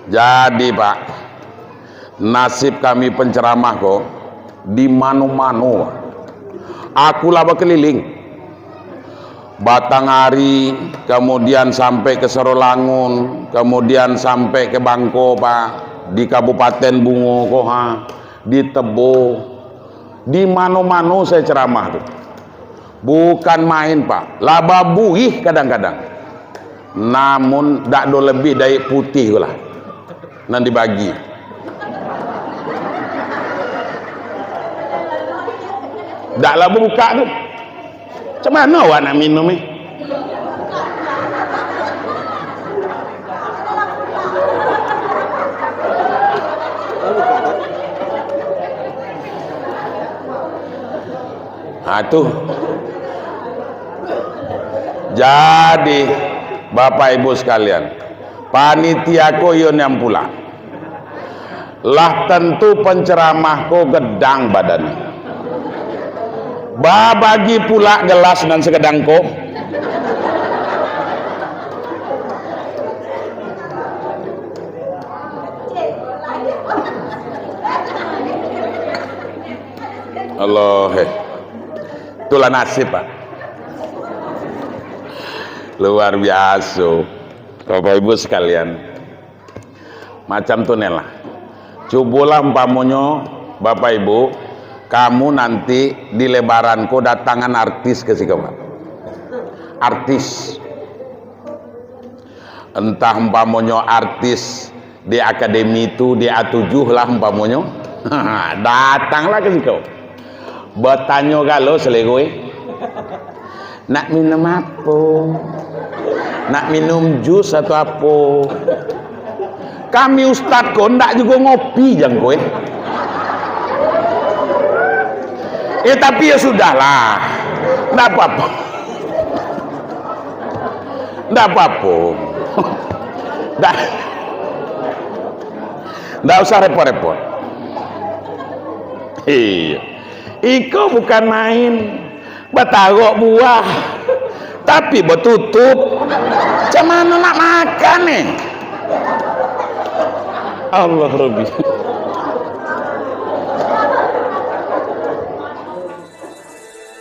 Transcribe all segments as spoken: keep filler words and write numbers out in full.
Jadi, Pak, nasib kami penceramah ko di mano-mano. Aku lah bakeliling. Batanghari, kemudian sampai ke Sarolangun, kemudian sampai ke Bangko, Pak, di Kabupaten Bungo ko, ha, di Tebo. Di mano-mano saya ceramah tu. Bukan main, Pak. Lah babuih kadang-kadang. Namun, dak ado lebih dari putih tu lah. Nan dibagi. Dak lah bukak tu. Macam mano awak nak minum, eh? Ha, tu. Jadi, Bapak Ibu sekalian, panitia ko iyo nian pula. Lah tantu penceramah ko gedang badan. Babagi pula gelas nan sagadang ko. Allah, eh. Itulah nasib, Pak. Luar biasa. Bapak Ibu sekalian, macam tu ni lah. Cubolah umpamonyo, Bapak Ibu, kamu nanti di lebaran ko datangan artis ka siko, Pak. Artis. Entah umpamonyo artis di akademi tu, di A tujuh lah umpamonyo. Datanglah ka siko. Batanyo galo salero, eh. Nak minum apo? Nak minum jus atau apo? Kami ustad ko ndak jugo ngopi jan ko, eh. Eh, tapi ya sudahlah. Ndak apo-apo. Ndak apo-apo. Ndak, ndak usah repot-repot. Iyo. Iko bukan main. Batarok buah, tapi batutup. Macam mano nak makan ni? Allah Rabbi.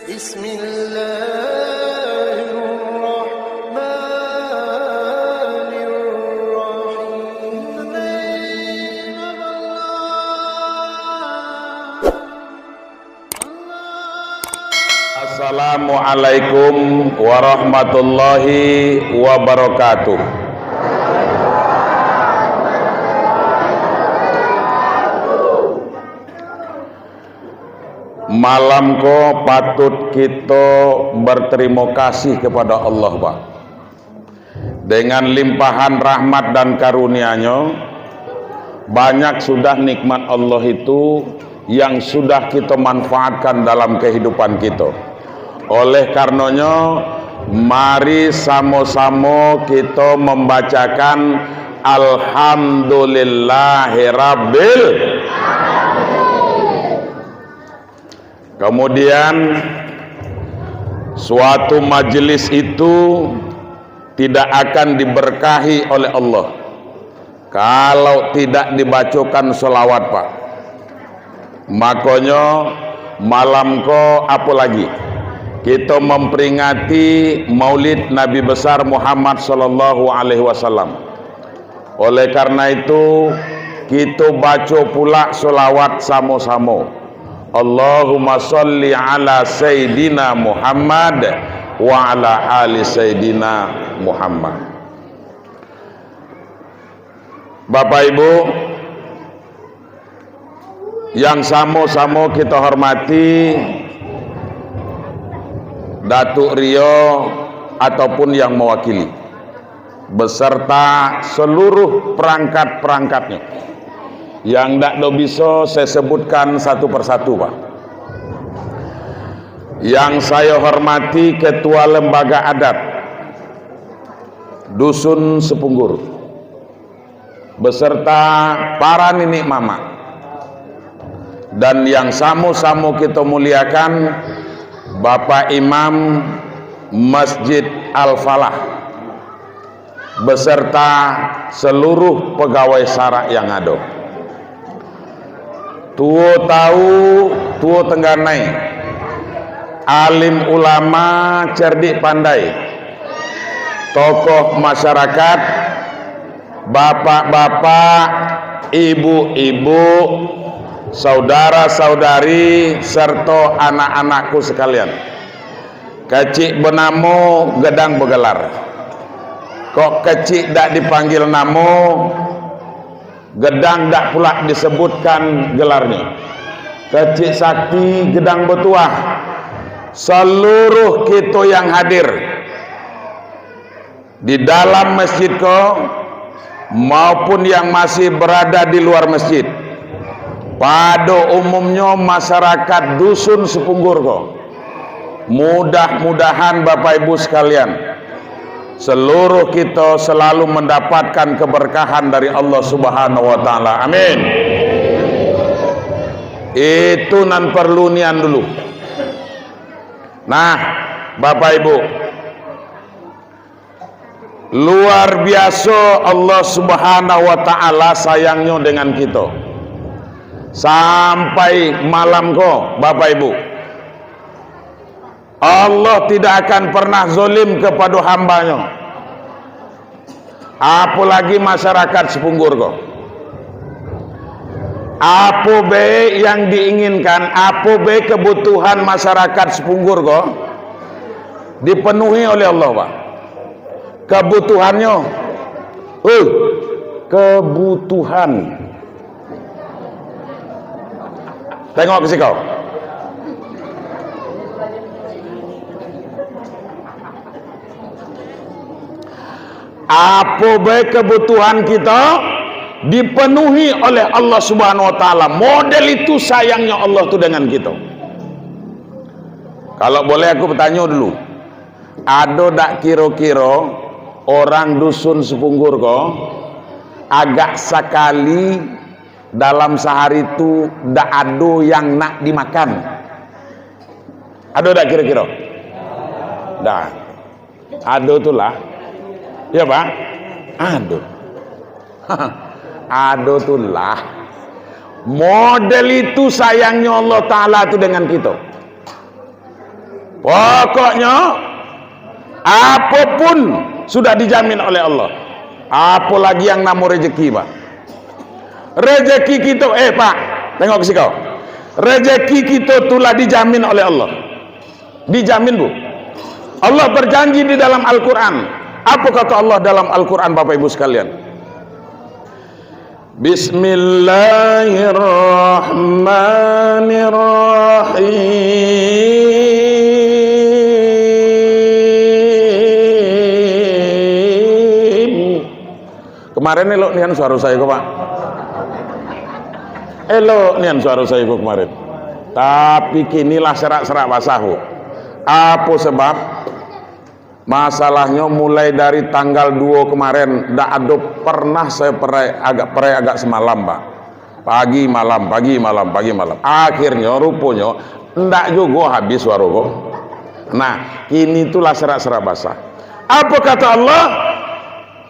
Bismillahirrahmanirrahim. Assalamualaikum warahmatullahi wabarakatuh. Malam ko patut kito berterimo kasih kepada Allah, Pak. Dengan limpahan rahmat dan karunia-Nyo, banyak sudah nikmat Allah itu yang sudah kito manfaatkan dalam kehidupan kito. Oleh karenonyo, mari samo-samo kito mambacakan Alhamdulillahirabbil. Kemudian, suatu majelis itu tidak akan diberkahi oleh Allah kalau tidak dibacokan sholawat, Pak. Makonyo, malam ko, apo lagi, kito mamperingati Maulid Nabi Besar Muhammad sallallahu alaihi wasallam. Oleh karena itu, kito baco pula sholawat samo-samo. Allahumma sholli ala Sayyidina Muhammad wa ala ali Sayyidina Muhammad. Bapak Ibu, yang samo-samo kita hormati, Datuk Rio ataupun yang mewakili, beserta seluruh perangkat-perangkatnya, yang ndak do bisa saya sebutkan satu persatu, Pak. Yang saya hormati Ketua Lembaga Adat Dusun Sepunggur, beserta para niniak mamak, dan yang samo-samo kito muliakan, Bapak Imam Masjid Al-Falah, beserta seluruh pegawai sarak yang ado. Tuo tau, tuo tengganai, alim ulama, cerdik pandai, tokoh masyarakat, bapak-bapak, ibu-ibu, saudara-saudari, serto anak-anakku sekalian. Kecik benamo, gedang begelar. Kok kecik dak dipanggil namo, gedang dak pulak disebutkan gelarnyo. Kecik sakti, gedang batuah. Seluruh kito yang hadir di dalam masjid ko, maupun yang masih berada di luar masjid, pado umumnyo masyarakat Dusun Sepunggur ko, mudah-mudahan Bapak Ibu sekalian, seluruh kito selalu mendapatkan keberkahan dari Allah Subhanahu wa Ta'ala. Amin. Itu nan perlu nian dulu. Nah, Bapak Ibu, luar biaso Allah Subhanahu wa Ta'ala sayangnyo dengan kito. Sampai malam ko, Bapak Ibu, Allah tidak akan pernah zolim kepada hamba-Nyo. Apolagi masyarakat Sepunggur ko. Apo bae yang diinginkan, apo bae kebutuhan masyarakat Sepunggur ko, dipenuhi oleh Allah, Pak. Kebutuhannyo, uh, kebutuhan. Tengok ka siko. Apo bae kebutuhan kito dipenuhi oleh Allah Subhanahu wa Ta'ala. Model itu sayangnyo Allah tu dengan kito. Kalau boleh, aku bertanyo dulu, ado dak kiro-kiro orang Dusun Sepunggur ko agak sakali dalam sahari tu dak ado yang nak dimakan? Ado dak kiro-kiro? Dak. Ado tu lah. Ya, Pak? Ado. Ado tu lah. Model itu sayangnyo Allah Ta'ala tu dengan kito. Pokoknyo, apopun sudah dijamin oleh Allah. Apolagi yang namo rezeki, Pak. Rezeki kito, eh, Pak, tengok ka siko. Rezeki kito tu lah dijamin oleh Allah. Dijamin, Bu. Allah berjanji di dalam Al-Quran. Apa kata Allah dalam Al-Quran, Bapak Ibu sekalian? Bismillahirrahmanirrahim. Kemarin elok nian suaro sayo ko, Pak. Elok nian suaro sayo ko kemarin. Tapi kini lah serak-serak basah, Bu. Apo sebab? Masalahnyo, mulai dari tanggal duo kemarin, ndak ado pernah sayo perai agak, perai agak samalam, Pak. Pagi malam, pagi malam, pagi malam. Akhirnyo, ruponyo, ndak jugo habis suaro ko. Nah, kini tu lah serak-serak basah. Apo kata Allah?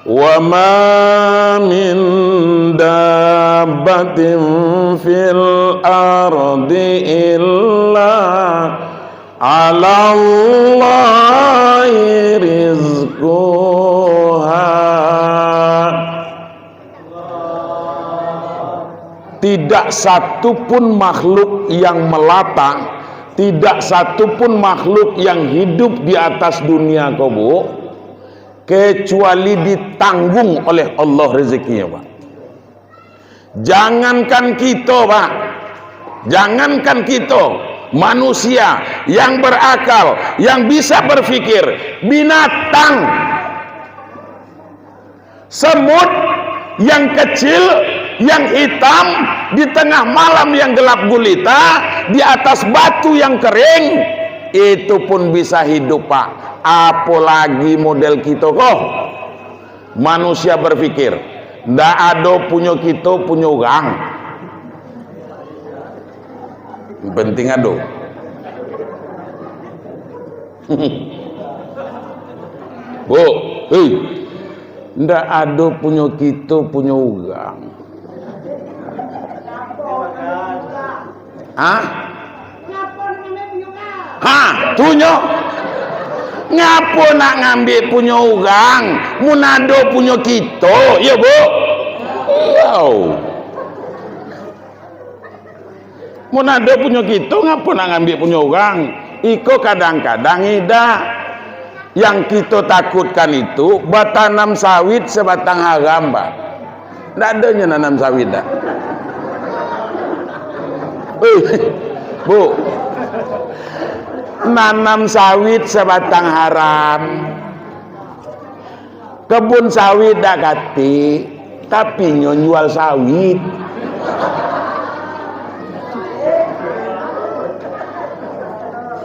"Wa ma min dabbatin fil ardi illa 'alallahi rizquha." Tidak satu pun makhluk yang melata, tidak satu pun makhluk yang hidup di atas dunia ko, Bu, kecuali ditanggung oleh Allah rezekinya, Pak. Jangankan kito, Pak. Jangankan kito, manusia yang berakal, yang bisa berpikir, binatang, semut yang kecil, yang hitam, di tengah malam yang gelap gulita, di atas batu yang kering, itu pun bisa hidup, Pak. Apolagi model kito ko. Manusia berpikir, ndak ado punyo kito, punyo urang. Penting ado. Bu, hei. Ndak ado punyo kito, punyo urang. Hah? Ha, tunyo. Ngapo nak ngambiak punyo urang, mun ado punyo kito, yo, Bu? Iyo. Mun ado punyo kito, ngapo nak ngambiak punyo urang? Iko kadang-kadang idak. Yang kito takutkan itu batanam sawit sabatang haram, Pak. Ndak adonyo nanam sawit, dak? Eh, Bu, nanam sawit sabatang haram. Kebun sawit dak katik, tapi nyo jual sawit.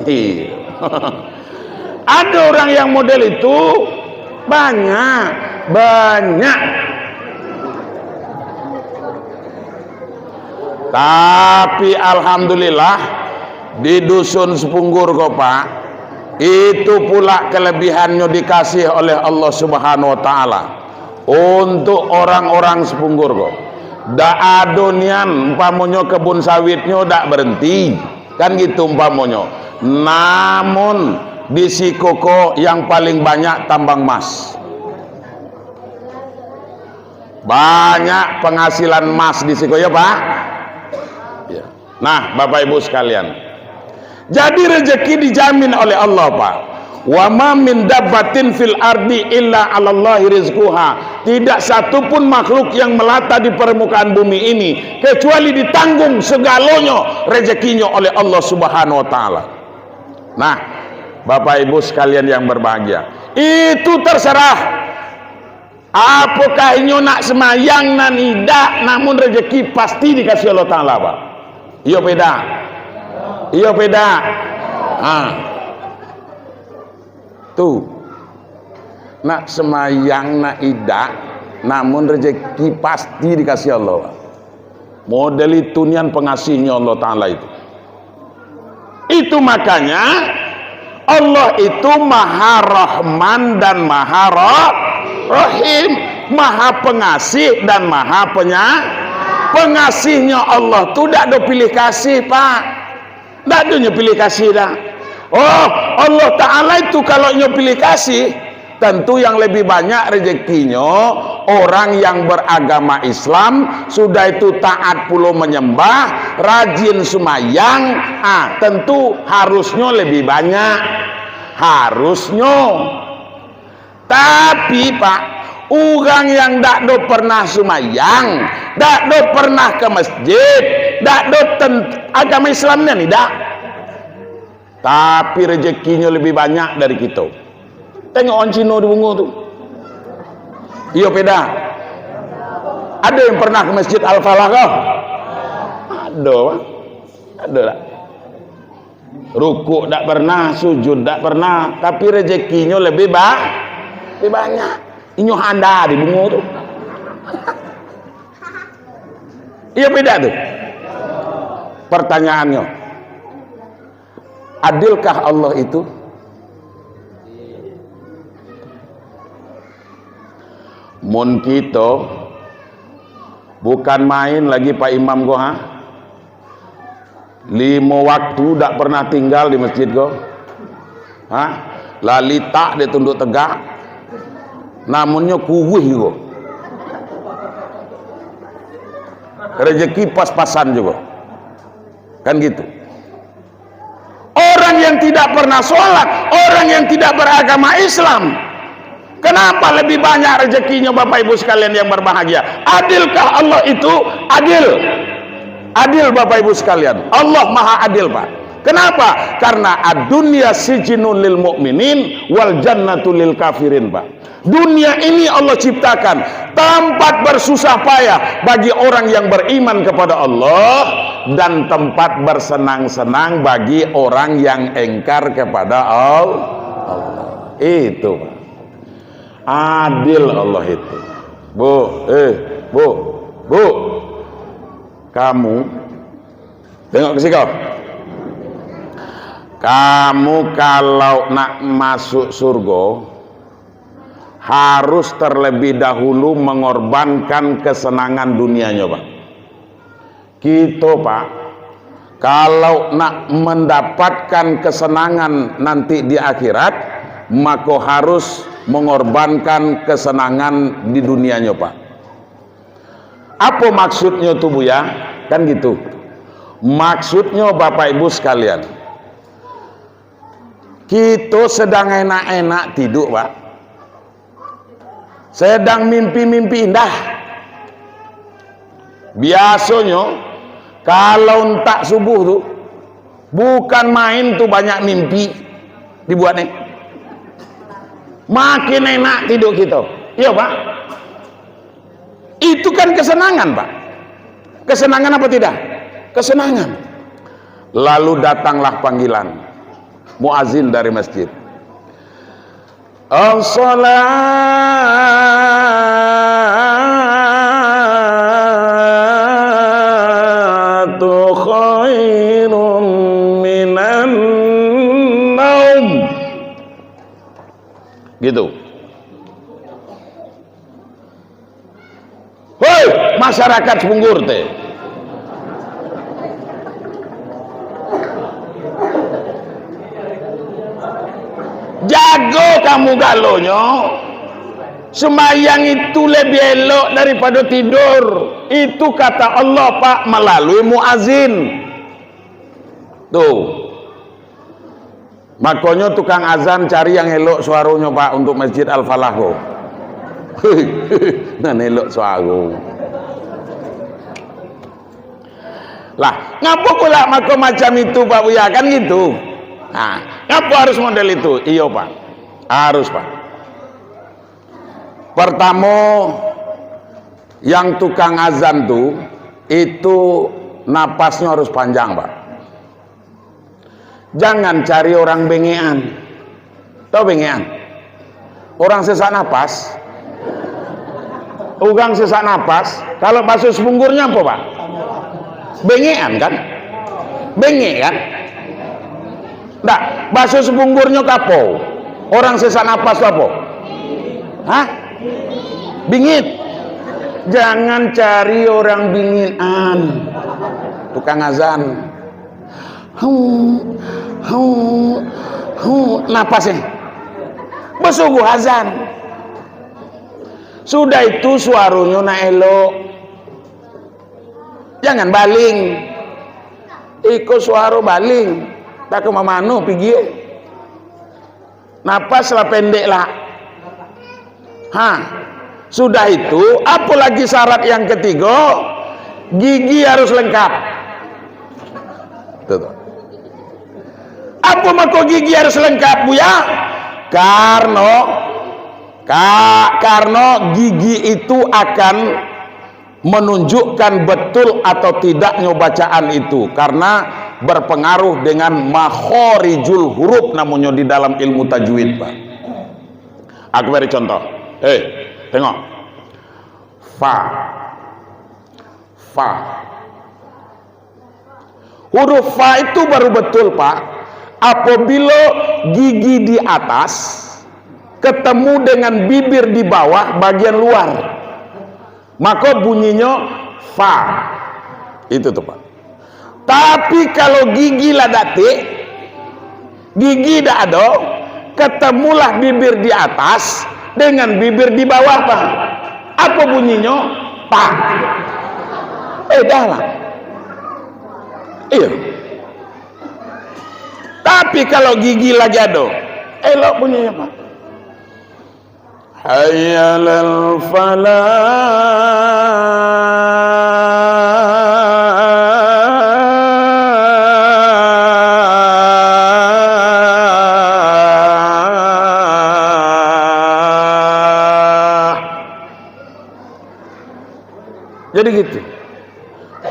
Iyo. Ado urang yang model itu banyak, banyak. Tapi alhamdulillah, di Dusun Sepunggur ko, Pak, itu pula kelebihannyo dikasih oleh Allah Subhanahu wa Ta'ala. Untuk orang-orang Sepunggur ko, dak ado nian, umpamonyo kebun sawitnyo dak berenti, kan gitu umpamonyo. Namun, di siko ko yang paling banyak tambang emas. Banyak penghasilan emas di siko, ya, Pak? Ya. Nah, Bapak Ibu sekalian, jadi rezeki dijamin oleh Allah, Pak. "Wa ma min dabbatin fil ardi illa 'alallahi rizquha." Tidak satu pun makhluk yang melata di permukaan bumi ini, kecuali ditanggung segalonyo rezekinyo oleh Allah Subhanahu wa Ta'ala. Nah, Bapak Ibu sekalian yang berbahagia, itu terserah. Apokah inyo nak semayang nan idak, namun rezeki pasti dikasih Allah Ta'ala, Pak? Iyo, pedak? Iyo, pedak? Ha. Tu. Nak semayang, nak idak, namun rezeki pasti dikasih Allah, Pak. Model itu nian pengasihnyo Allah Ta'ala itu. Itu makanya Allah itu Maha Rahman dan Maha Ra-, Rahim, Maha Pengasih dan Maha Penya-, Pengasihnyo Allah tu dak do pilih kasih, Pak. Ndak ado nyo pilih kasih dah. Oh, Allah Ta'ala itu kalau nyo pilih kasih, tentu yang lebih banyak rezekinyo orang yang beragama Islam, sudah itu taat pulo menyembah, rajin sumayang, ah, tentu harusnyo lebih banyak. Harusnyo. Tapi, Pak, urang yang dak do pernah sumayang, dak do pernah ka masjid, dak do ten-, agama Islam nian idak. Tapi rezekinyo lebih banyak dari kito. Tengok urang Cino di Bungo tu. Iyo, pedak? Ado yang pernah ka Masjid Al-Falah ko? Ado, Pak. Ado dak? Rukuk dak pernah, sujud dak pernah, tapi rezekinyo lebih ba-, lebih banyak. Inyo handa di Bungo tu. Iyo, pedak tu? Pertanyaannyo, adilkah Allah itu? Mun kito, bukan main lagi, Pak Imam ko, ha? Limo waktu dak pernah tinggal di masjid ko. Ha? Lah litak dek tunduak tegak. Namunnyo kuruih jugo. Rezeki pas-pasan jugo. Kan gitu. Orang yang tidak pernah sholat, orang yang tidak beragama Islam, kenapa lebih banyak rezekinya, Bapak Ibu sekalian yang berbahagia? Adilkah Allah itu? Adil. Adil, Bapak Ibu sekalian. Allah Maha Adil, Pak. Kenapa? Karena ad-dunya sijnun lil mu'minin wal jannatu lil kafirin, Pak. Dunia ini Allah ciptakan tempat bersusah payah bagi orang yang beriman kepada Allah dan tempat bersenang-senang bagi orang yang engkar kepada Al-, Allah. Itu, Pak. Adil Allah itu. Bu, eh, Bu, Bu. Kamu, tengok ke siko. Kamu kalau nak masuk surga, harus terlebih dahulu mengorbankan kesenangan dunianyo, Pak. Kito, Pak, kalau nak mendapatkan kesenangan nanti di akhirat, mako harus mengorbankan kesenangan di dunianyo, Pak. Apo maksudnyo tu, Buya? Kan gitu. Maksudnyo, Bapak Ibu sekalian, kito sedang enak-enak tiduk, Pak. Sedang mimpi-mimpi indah. Biasonyo, kalau entak subuh tu, bukan main tu banyak mimpi dibuat ni. Makin enak tiduk kito. Iyo, Pak. Itu kan kesenangan, Pak. Kesenangan apa tidak? Kesenangan. Lalu datanglah panggilan muazin dari masjid. "As-salatu khairum minan naum." Gitu. Hoi, masyarakat Sepunggur teh. Jago kamu galonyo. Sembahyang itu lebih elok daripado tidur. Itu kata Allah, Pak, malalui muazin. Tuh. Makonyo tukang azan cari yang elok suaronyo, Pak, untuk Masjid Al-Falah ko. Nan elok suaro. Lah, ngapo pula mako macam itu, Pak Buya? Kan gitu. Nah, ngapo harus model itu? Iyo, Pak. Harus, Pak. Pertamo, yang tukang azan tu, itu napasnyo harus panjang, Pak. Jangan cari orang bengekan. Tahu bengekan? Orang sesak napas. Urang sesak napas, kalau baso Sepunggurnyo apo, Pak? Bengekan, kan? Bengek, kan? Ndak, baso Sepunggurnyo kapau. Orang sesak napas tu apo? Hah? Bingit. Jangan cari orang bingitan. Tukang azan. Hum, hum, hum. Napasnyo. Basuguh azan. Sudah itu suaronyo nak elok. Jangan baling. Iko suaro baling. Tak ka mamano pigi. Napas lah pendek lah. Ha. Sudah itu, apo lagi syarat yang ketigo? Gigi harus lengkap. Tuh, tuh. Apo mako gigi harus lengkap, Buya? Karno, ka-, karno gigi itu akan menunjukkan betul atau tidaknyo bacaan itu, karena berpengaruh dengan makhorijul huruf namonyo di dalam ilmu tajwid, Pak. Aku bari contoh. Hei, tengok. Fa. Fa. Huruf fa itu baru betul, Pak, apabila gigi di atas ketemu dengan bibir di bawah bagian luar. Mako bunyinyo fa. Itu tu, Pak. Tapi kalau gigi lah datik, gigi dak ado, ketemulah bibir di atas dengan bibir di bawah, Pak. Apo bunyinyo? Pak. Eh, dah lah. Iyo. Tapi kalau gigi lagi ado, elok bunyinyo, Pak. Hayya 'alal falah. Jadi gitu.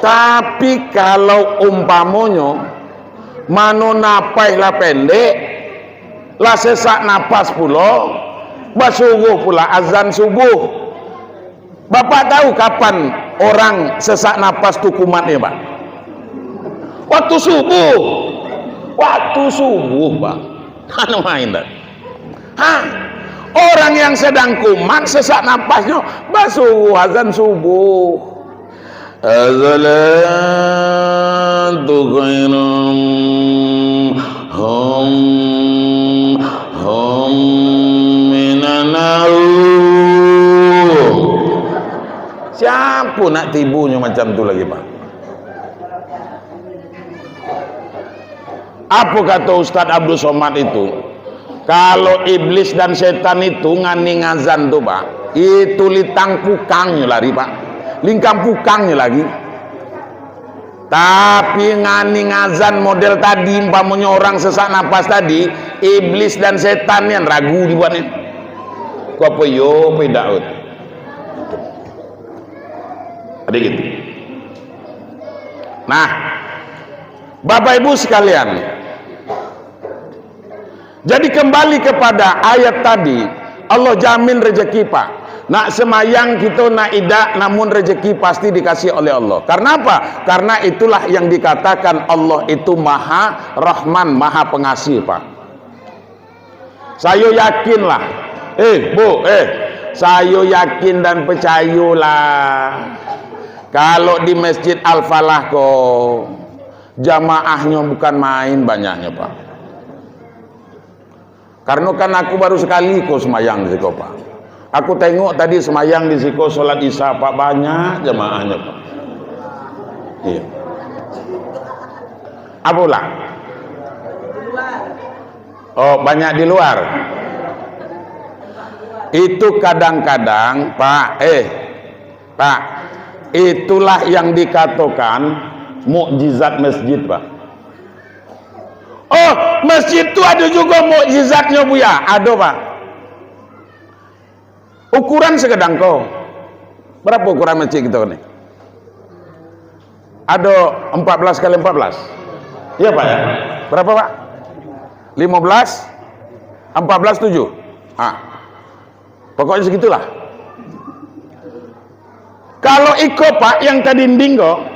Tapi kalau umpamonyo, mano napaih lah pendek, lah sesak napas pulo, basuguh pula azan subuh. Bapak tahu kapan orang sesak napas tu kumatnyo, Pak? Waktu subuh. Waktu subuh, Pak. Anu main dah. Ha? Orang yang sedang kumat sesak napasnyo, basuruh azan subuh. As-salatu khairum hum, hum minan naum. Siapo nak tibonyo macam tu lagi, Pak? Apo kato Ustaz Abdul Somad itu? Kalau iblis dan setan itu ngani ngazan tu, Pak, itu lintang pukangnyo lari, Pak. Lintang pukangnyo lari. Tapi ngani ngazan model tadi, umpamonyo orang sesak napas tadi, iblis dan setan nian ragu dibuatnyo. Ko apo iyo, apo indak, ko? Ado gitu. Nah, Bapak Ibu sekalian, jadi kembali kepada ayat tadi, Allah jamin rezeki, Pak. Nak semayang kito, nak idak, namun rezeki pasti dikasih oleh Allah. Karena apa? Karena itulah yang dikatakan Allah itu Maha Rahman, Maha Pengasih, Pak. Sayo yakinlah, eh, Bu, eh, sayo yakin dan percayolah, kalau di Masjid Al-Falah ko, jamaahnyo bukan main banyaknyo, Pak. Kareno kan aku baru sakali ko sumayang di siko, Pak. Aku tengok tadi sumayang di siko, solat Isya, Pak, banyak jamaahnyo, Pak. Iyo. Apo lah? Oh, banyak di luar. Itu kadang-kadang, Pak, eh, Pak, itulah yang dikatokan mukjizat masjid, Pak. Oh, masjid tu ado jugo mukjizatnyo, Buya? Ado, Pak. Ukuran sagadang ko. Barapo ukuran masjid kito ni? Ado empat belas kali empat belas. Iyo, Pak, yo? Barapo, Pak? Limo belas, empat belas, tujuh. Ha. Pokoknyo sagitulah. Kalau iko, Pak, yang tadinding ko,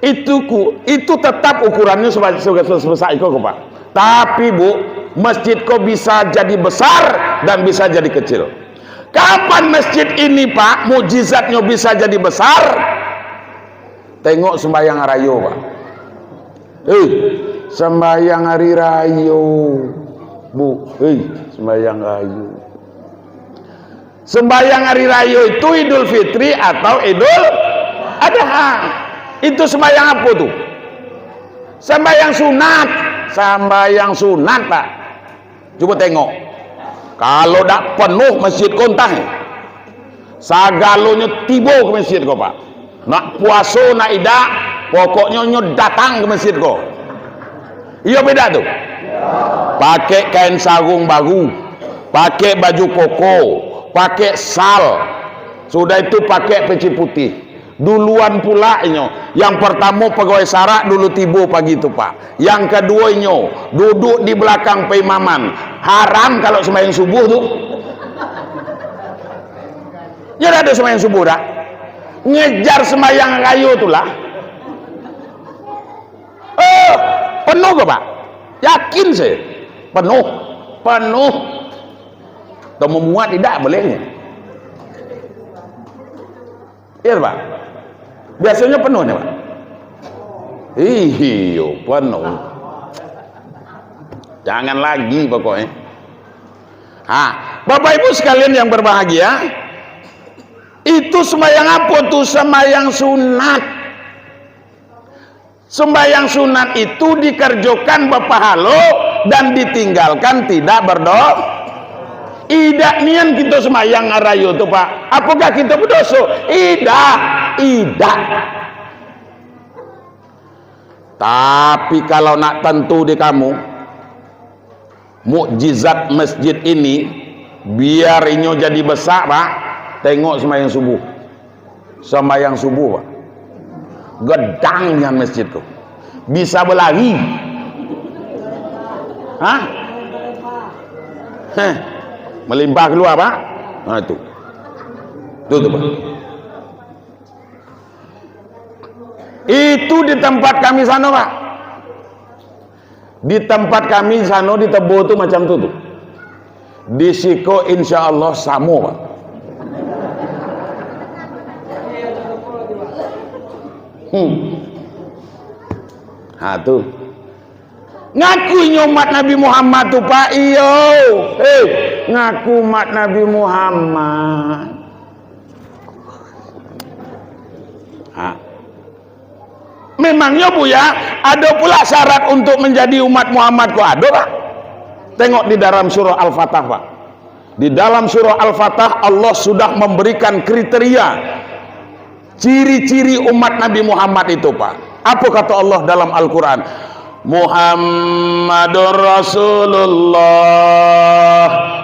itu ku, itu tetap ukurannyo seba-, seba-, sebesak iko ko, Pak. Tapi, Bu, masjid ko bisa jadi besar dan bisa jadi kecil. Kapan masjid ini, Pak, mukjizatnyo bisa jadi besar? Tengok sumbayang rayo, Pak. Hei, sumbayang hari rayo, Bu. Hei, sumbayang rayo. Sumbayang hari rayo itu Idul Fitri atau Idul Adha. Itu sumbayang apo tu? Sumbayang sunat. Sumbayang sunat, Pak. Cubo tengok. Kalau dak penuh masjid ko, antah sagalonyo tibo ka masjid ko, Pak. Nak puaso, nak idak, pokoknyo nyo datang ka masjid ko. Iyo, beda tu. Pakai kain sarung baru, pakai baju koko, pakai sal. Sudah itu pakai peci putih. Duluan pula inyo. Yang pertamo pegawai sarak dulu tibo pagi tu, Pak. Yang kaduo inyo duduak di belakang paimaman. Haram kalau sumbayang subuh tu. Yo dak ado sumbayang subuh dak? Ngejar sumbayang rayo tu lah. Oh, penuh ko, Pak? Yakin se? Penuh. Penuh. Atau memuat idak boleh. Iyo, Pak. Biasonyo penuh nyo, Pak. Iyo, penuh. Jangan lagi pokoknyo. Ha, Bapak Ibu sekalian yang berbahagia, itu sembahyang apo tu? Sembahyang sunat. Sumbayang sunat itu dikerjokan bapahalo dan ditinggalkan tidak berdo-, idak nian kito sumbayang rayo tu, Pak. Apokah kito badoso? Idak, idak. Tapi kalau nak tantu di kamu, mukjizat masjid ini, biar inyo jadi besak, Pak, tengok sumbayang subuh. Sumbayang subuh, Pak. Gedang nian masjid tu. Bisa balari. Hah? Heh. Malimpah kalua, Pak. Nah, tu. Tu, tu, Pak. Itu di tempat kami sano, Pak. Di tempat kami sano di Tebo tu macam tu, tu. Di siko insya Allah samo, Pak. Hmm. Ha, tu. Ngaku inyo umat Nabi Muhammad tu, Pak. Iyo. Eh, ngaku umat Nabi Muhammad. Ha. Memangnyo, Buya, ado pulo syarat untuk manjadi umat Muhammad ko ado, Pak? Tengok di dalam surah Al-Fatah, Pak. Di dalam surah Al-Fatah, Allah sudah memberikan kriteria, ciri-ciri umat Nabi Muhammad itu, Pak. Apo kato Allah dalam Al-Quran? "Muhammadur Rasulullah."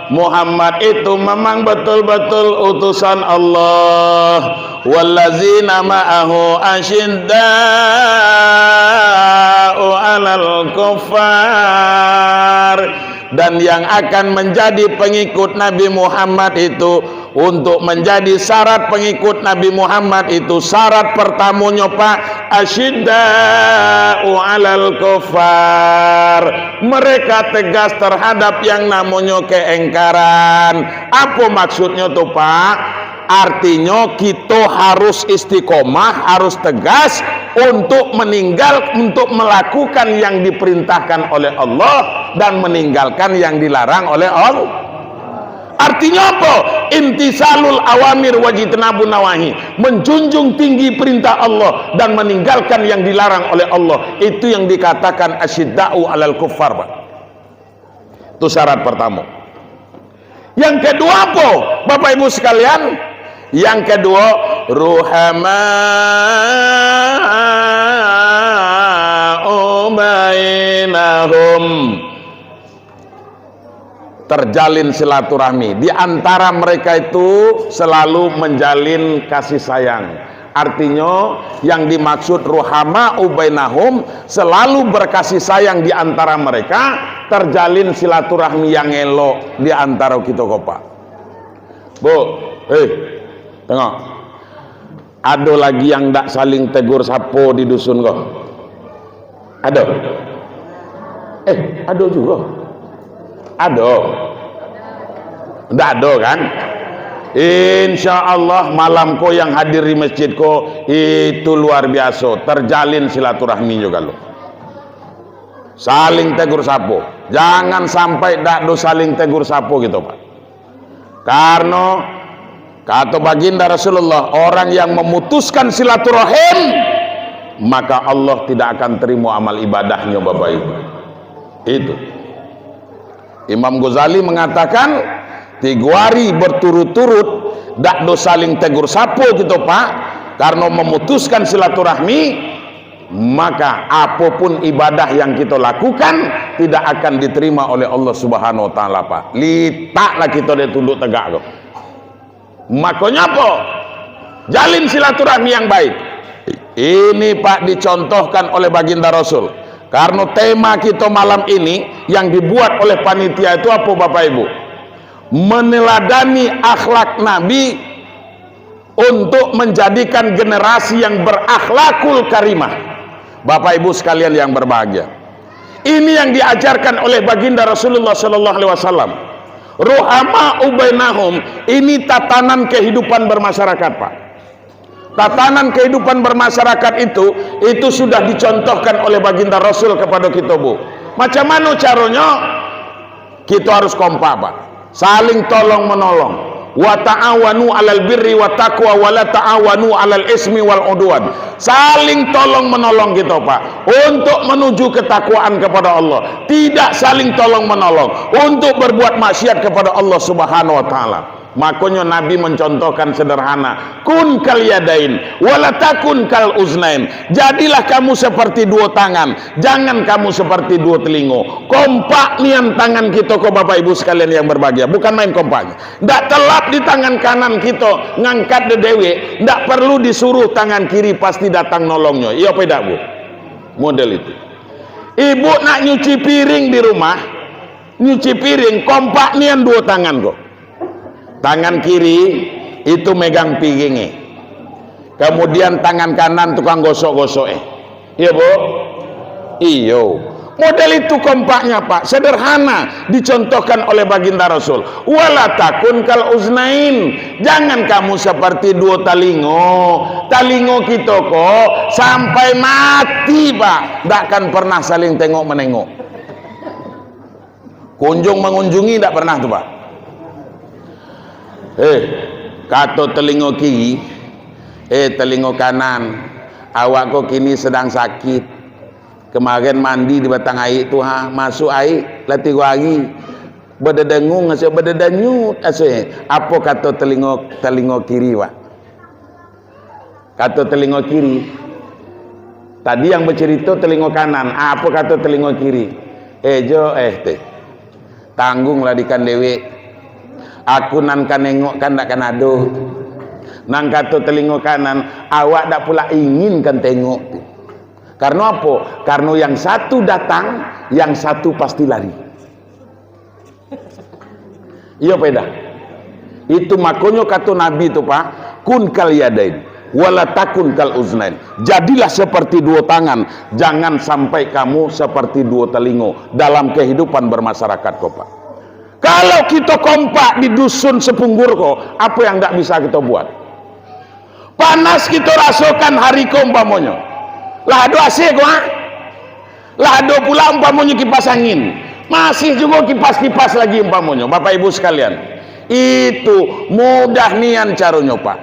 Muhammad itu memang betul-betul utusan Allah. "Wallazina ma'ahu asyidda'u 'alal kuffar." Dan yang akan menjadi pengikut Nabi Muhammad itu, untuk menjadi syarat pengikut Nabi Muhammad itu, syarat pertamonyo, Pak, asyidda'u 'alal kuffar. Mereka tegas terhadap yang namonyo keengkaran. Apo maksudnyo tu, Pak? Artinyo, kito harus istiqomah, harus tegas untuk meninggal, untuk melakukan yang diperintahkan oleh Allah dan meninggalkan yang dilarang oleh Allah. Artinyo apo? Imtisalul awamir wajtinabun nawahi, menjunjung tinggi perintah Allah dan meninggalkan yang dilarang oleh Allah. Itu yang dikatakan asyidda'u 'alal kuffar, Pak. Itu syarat pertamo. Yang kedua apo, Bapak Ibu sekalian? Yang kedua, "Ruhama'u bainahum." Terjalin silaturahmi. Di antara mereka itu selalu menjalin kasih sayang. Artinyo, yang dimaksud "Ruhama'u bainahum", selalu berkasih sayang di antara mereka, terjalin silaturahmi yang elok di antara kito ko, Pak. Bu, eh, tengok. Ado lagi yang ndak saling tegur sapo di dusun ko? Ado? Eh, ado jugo. Ado. Ndak ado, kan? Insya Allah, malam ko yang hadir di masjid ko, itu luar biaso. Terjalin silaturahmi jugo lo. Saling tegur sapo. Jangan sampai ndak ado saling tegur sapo gitu, Pak. Karno, kato Baginda Rasulullah, orang yang memutuskan silaturahim, maka Allah tidak akan terima amal ibadahnyo, Bapak Ibu. Itu. Imam Ghazali mengatakan, tigo hari berturut-turut, dak do saling tegur sapo kito, Pak, karno memutuskan silaturahmi, maka apopun ibadah yang kito lakukan, tidak akan diterima oleh Allah Subhanahu wa Ta'ala, Pak. Litaklah kito dari tunduk tegak tu. Makonyo apo? Jalin silaturahmi yang baik. Ini, Pak, dicontohkan oleh Baginda Rasul. Karno tema kito malam ini yang dibuat oleh panitia itu apo, Bapak Ibu? Meneladani akhlak Nabi untuk menjadikan generasi yang berakhlakul karimah. Bapak Ibu sekalian yang berbahagia, ini yang diajarkan oleh Baginda Rasulullah sallallahu alaihi wasallam. Ruhama'u bainahum, ini tatanan kehidupan bermasyarakat, Pak. Tatanan kehidupan bermasyarakat itu, itu sudah dicontohkan oleh Baginda Rasul kepada kita, Bu. Macam mana caranya? Kito harus kompak, Pak. Saling tolong menolong. "Wa ta'awanu 'alal birri wa taqwa wa la ta'awanu 'alal ismi wal 'udwan." Saling tolong menolong kito, Pak, untuk menuju ketakwaan kepada Allah. Tidak saling tolong menolong untuk berbuat maksiat kepada Allah Subhanahu wa Ta'ala. Makonyo Nabi mencontohkan sederhana, "Kun kal yadain, wala takun kal uznain." Jadilah kamu seperti duo tangan, jangan kamu seperti duo telingo. Kompak nian tangan kito ko, Bapak Ibu sekalian yang berbahagia. Bukan main kompaknyo. Ndak telap di tangan kanan kito ngangkat dedewek, ndak perlu disuruh tangan kiri, pasti datang nolongnyo. Iyo apa idak, Bu? Model itu. Ibu nak nyuci piring di rumah, nyuci piring, kompak nian duo tangan ko. Tangan kiri itu megang piringnyo. Kemudian tangan kanan tukang gosok-gosok, eh. Iyo, Bu? Iyo. Model itu kompaknya, Pak. Sederhana dicontohkan oleh Baginda Rasul. "Wala takun kal uznain." Jangan kamu seperti duo talingo. Talingo kito ko sampai mati, Pak, ndak akan pernah saling tengok-menengok. Kunjung mangunjungi ndak pernah tu, Pak. Eh, kato talingo kiri, "Eh, talingo kanan, awak ko kini sedang sakit. Kemarin mandi di batang aik tu, ha, masuk aik, lah tigo ari. Badadangung asuak, badadanyut asuak." Apo kato talingo, talingo kiri, Pak? Kato talingo kiri. Tadi yang bacarito talingo kanan. Apo kato talingo kiri? "Eh, jo, eh, teh. Tanggunglah dikan dewek. Aku nan ka nengok kan ndak kan ado." Nan kato talingo kanan, "Awak dak pulak ingin kan tengok." Karano apo? Karano yang satu datang, yang satu pasti lari. Iyo, paedah. Itu makonyo kato Nabi tu, Pak, "Kun kal yadain, wala takun kal uznain." Jadilah seperti duo tangan, jangan sampai kamu seperti duo talingo dalam kehidupan bermasyarakat ko, Pak. Kalau kito kompak di dusun Sepunggur ko, apo yang ndak bisa kito buat? Panas kito rasokan hari ko umpamonyo. Lah ado A C ko, ha? Lah ado pula umpamonyo kipas angin. Masih jugo kipas-kipas lagi umpamonyo, Bapak Ibu sekalian. Itu mudah nian caronyo, Pak.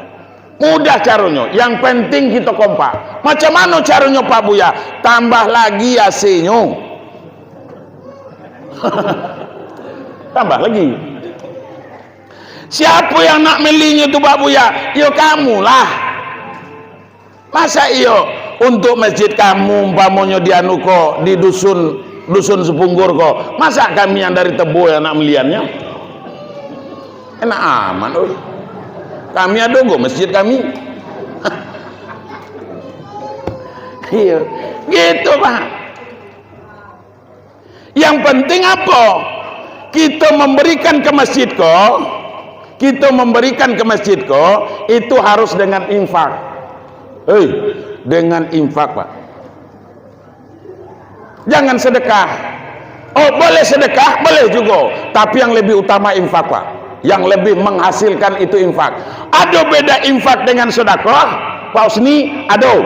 Mudah caronyo. Yang penting kito kompak. Macam mano caronyo, Pak Buya? Tambah lagi A C-nyo. Tambah lagi. Siapo yang nak melinyo tu, Pak Buya? Yo, kamu lah. Masa iyo untuk masjid kamu, umpamonyo di anu ko, di dusun, dusun Sepunggur ko, masa kami yang dari Tebo yang nak meliannyo? Enak amat, oi. Kami ado go masjid kami. Iyo, gitu, Pak. Yang penting apo? Kito memberikan ke masjid ko, kito memberikan ke masjid ko, itu harus dengan infak. Hei, dengan infak, Pak. Jangan sedekah. Oh, boleh sedekah, boleh jugo. Tapi yang lebih utama infak, Pak. Yang lebih menghasilkan itu infak. Ado beda infak dengan sedekah, Pak Husni? Ado.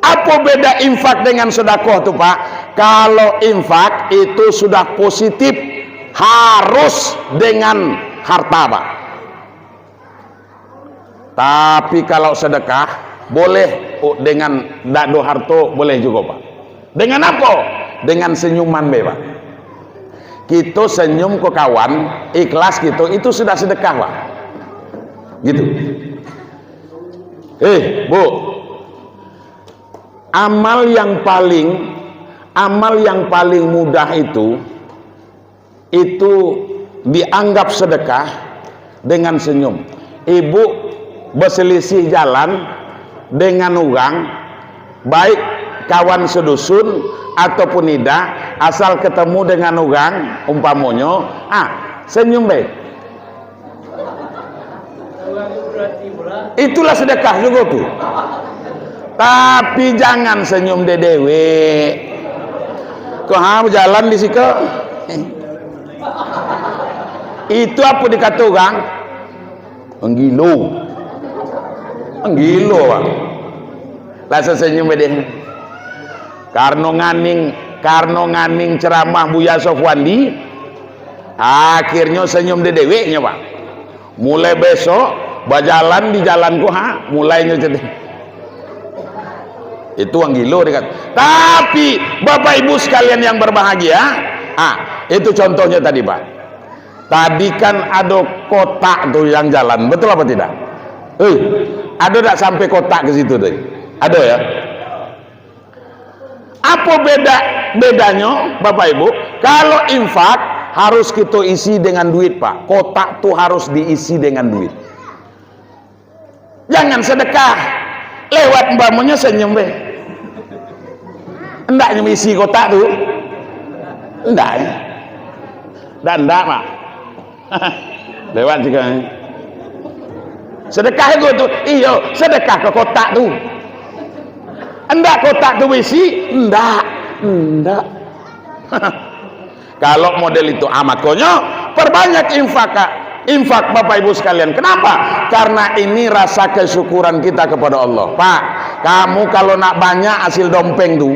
Apo beda infak dengan sedekah tu, Pak? Kalau infak itu sudah positif, harus dengan harta, Pak. Tapi kalau sedekah, boleh, oh, dengan dak ado harto, boleh jugo, Pak. Dengan apo? Dengan senyuman be, Pak. Kito senyum ko kawan, ikhlas kito, itu sudah sedekah, Pak. Gitu. Eh, Bu, amal yang paling, amal yang paling mudah itu, itu dianggap sedekah dengan senyum. Ibu baselisih jalan dengan urang, baik kawan sedusun ataupun indak, asal ketemu dengan urang, umpamonyo, ah, senyum bae. Itulah sedekah jugo tu. Tapi jangan senyum dek dewek. Ko ha bajalan di siko. Itu apo dikato urang? Anggilo. Anggilo, Bang. Lah senyum dek. Karno nganing, karno nganing ceramah Buya Sofwandi, akhirnyo senyum dek deweknyo, Bang. Mulai besok, bajalan di jalan ko, ha, mulainyo jadi. Itu urang gilo, dia kata. Tapi, Bapak Ibu sekalian yang berbahagia, ha, itu contohnya tadi, Pak. Tadi kan ado kotak tu yang jalan, betul apa tidak? Eh, ado tak sampai kotak ke situ tadi? Ado, ya? Apo beda, bedanyo, Bapak Ibu? Kalau infak, harus kito isi dengan duit, Pak. Kotak tu harus diisi dengan duit. Jangan sedekah. Lewat umpamonyo senyum be. Ndak nyo isi kotak tu? Ndak, ya? Ndak, ndak, Pak. Lewat juga, eh. Sedekah ko tu, iyo, sedekah ke kotak tu. Ndak kotak tu baisi? Ndak. Ndak. Kalau model itu, ah, makonyo perbanyak infak, Kak. Infak, Bapak Ibu sekalian. Kenapa? Karena ini rasa kesyukuran kita kepada Allah. Pak, kamu kalau nak banyak hasil dompeng tu,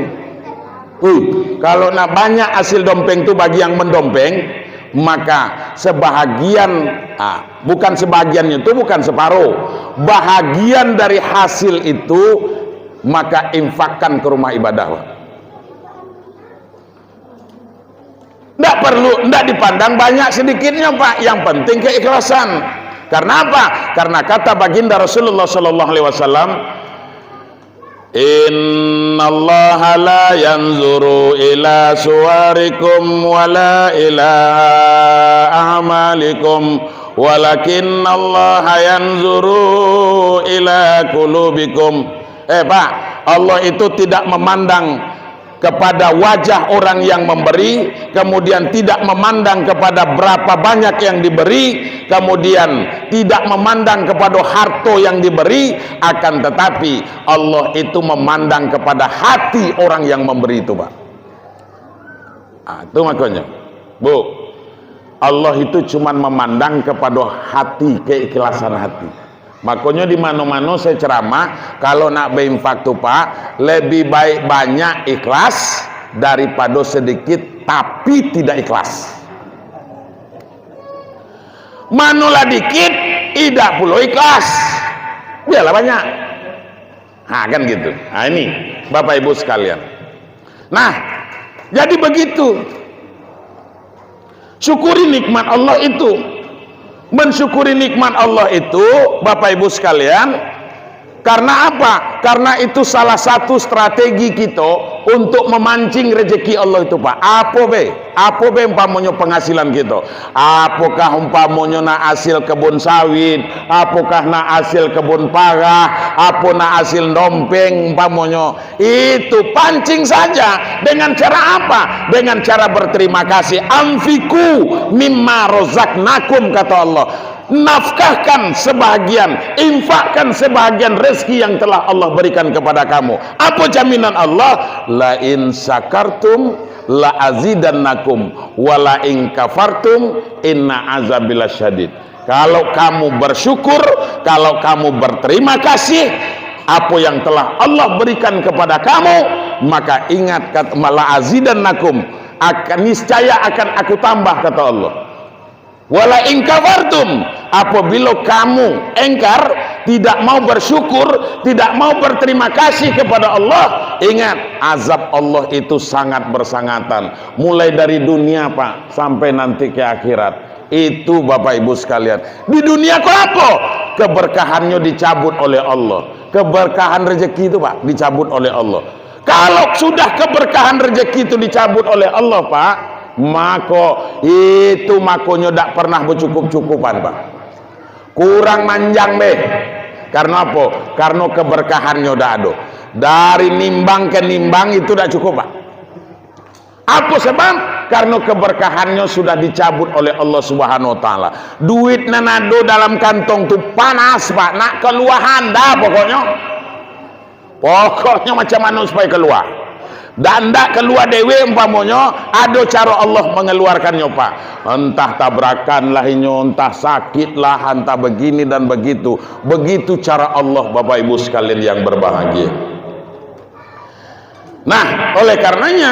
uh, kalau nak banyak hasil dompeng tu bagi yang mendompeng, maka sebahagian, ah, bukan sebahagiannya itu, bukan separuh, bahagian dari hasil itu, maka infakkan ke rumah ibadah, Pak. Ndak perlu, ndak dipandang banyak sedikitnya, Pak. Yang penting keikhlasan. Karena apa? Karena kata baginda Rasulullah sallallahu alaihi wasallam, "Innallaha la yanzuru ila suwarikum wala ila a'malikum, walakinnallaha yanzuru ila qulubikum." Eh, Pak, Allah itu tidak memandang kepada wajah orang yang memberi, kemudian tidak memandang kepada berapa banyak yang diberi, kemudian tidak memandang kepada harta yang diberi, akan tetapi Allah itu memandang kepada hati orang yang memberi itu, Pak. Ah, itu makanya, Bu, Allah itu cuman memandang kepada hati, keikhlasan hati. Makonyo di mano-mano saya ceramah, kalau nak berinfak tu, Pak, lebih baik banyak ikhlas daripado sedikit tapi tidak ikhlas. Mano lah dikit, indak pulo ikhlas. Biarlah banyak. Ha, kan gitu. Ha, ini, Bapak Ibu sekalian. Nah, jadi begitu. Syukuri nikmat Allah itu. Mensyukuri nikmat Allah itu, Bapak Ibu sekalian, karena apa? Karena itu salah satu strategi kita untuk memancing rezeki Allah itu, Pak. Apo be? Apo be umpamonyo penghasilan kita? Apokah umpamonyo nak hasil kebun sawit? Apokah nak hasil kebun parah? Apo nak hasil dompeng umpamonyo? Itu pancing saja. Dengan cara apa? Dengan cara berterima kasih. "Anfiqu mimma rozaknakum," kata Allah. Nafkahkan sebahagian, infakkan sebahagian rezeki yang telah Allah berikan kepada kamu. Apa jaminan Allah? "La in syakartum la azidannakum, wa la in kafartum inna azabi lasyadid." Kalau kamu bersyukur, kalau kamu berterima kasih, apa yang telah Allah berikan kepada kamu, maka ingat, kat-, "La azidannakum," akan, niscaya akan Aku tambah, kata Allah. "Wa la in kafartum," apabila kamu engkar, tidak mau bersyukur, tidak mau berterima kasih kepada Allah, ingat, azab Allah itu sangat bersangatan. Mulai dari dunia, Pak, sampai nanti ke akhirat. Itu, Bapak Ibu sekalian. Di dunia ko apo? Keberkahannyo dicabut oleh Allah. Keberkahan rezeki itu, Pak, dicabut oleh Allah. Kalau sudah keberkahan rezeki itu dicabut oleh Allah, Pak, mako itu makonyo dak pernah bercukup-cukupan, Pak. Kurang manjang, beh. Karena apo? Karena keberkahannyo dak ado. Dari nimbang ke nimbang itu dak cukup, Pak. Apo sebab? Karena keberkahannyo sudah dicabut oleh Allah Subhanahu wa Taala. Duit nan ado dalam kantong tu panas, Pak, nak kalua handak pokoknyo. Pokoknyo macam mano supayo kalua. Dan ndak kalua dewek umpamonyo, ado caro Allah mangaluarkannyo, Pak. Entah tabrakan lah inyo, entah sakit lah, entah begini dan begitu. Begitu cara Allah, Bapak Ibu sekalian yang berbahagia. Nah, oleh karenanya,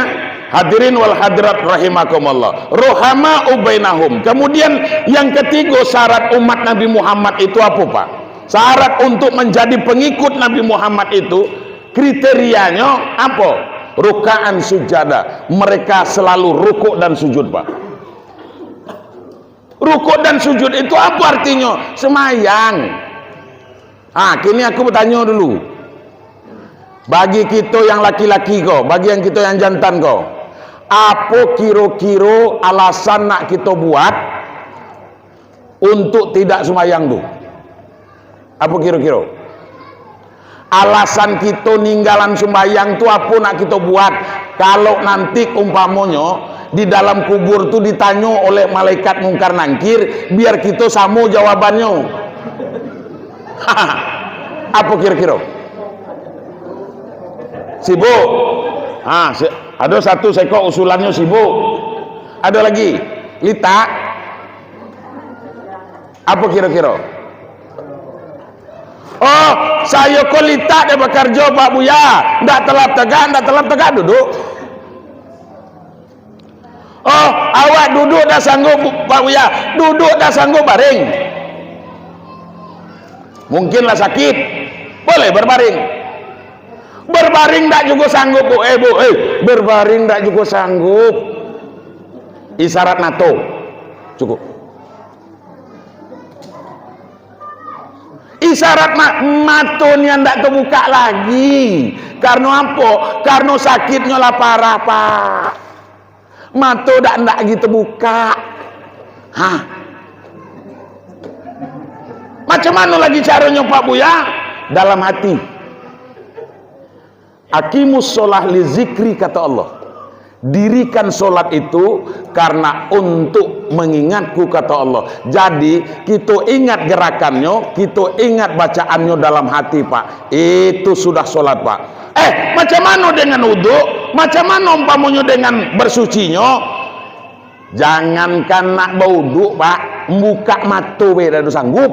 hadirin wal hadirat rahimakumullah, rohama ubainahum. Kemudian yang ketiga, syarat umat Nabi Muhammad itu apa, Pak? Syarat untuk menjadi pengikut Nabi Muhammad itu, kriterianyo apa? Rukaan sujada. Mereka selalu rukuk dan sujud, Pak. Rukuk dan sujud itu apa artinyo? Semayang. Ah, kini aku bertanyo dulu. Bagi kito yang laki-laki ko, bagi yang kito yang jantan ko, apo kiro-kiro alasan nak kito buat untuk tidak sumayang tu? Apo kiro-kiro? Alasan kito ninggalan sumbayang tu apo nak kito buat? Kalau nanti umpamonyo di dalam kubur tu ditanyo oleh malaikat Mungkar Nangkir, biar kito samo jawabannyo. Apo kiro-kiro? Sibuk. Ha, si-, Ado satu seko usulannyo sibuk. Ado lagi? Litak? Apo kiro-kiro? Oh, sayo ko litak dek bakarjo, Pak Buya. Ndak talap tagak, ndak talap tagak, duduk. Oh, awak duduk ndak sanggup, Pak Buya. Duduk ndak sanggup, baring. Mungkin lah sakit. Boleh berbaring. Berbaring ndak jugo sanggup, Bu. Eh, Bu, eh, berbaring ndak jugo sanggup. Isyarat mato. Cukup. Isyarat ma-, mato nian ndak tabukak lagi. Karno apo? Karno sakitnyo lah parah, Pak. Mato dak, ndak lagi tabukak. Hah? Macam mano lagi caronyo, Pak Buya? Dalam hati. "Aqimus sholah li zikri," kata Allah. "Dirikan sholat itu karena untuk mengingatku," kata Allah. Jadi, kito ingat gerakannyo, kito ingat bacaannyo dalam hati, Pak. Itu sudah sholat, Pak. Eh, macam mano dengan wuduk? Macam mano umpamonyo dengan bersucinyo? Jangankan nak bawuduk, Pak, mbukak mato be dak ado sanggup.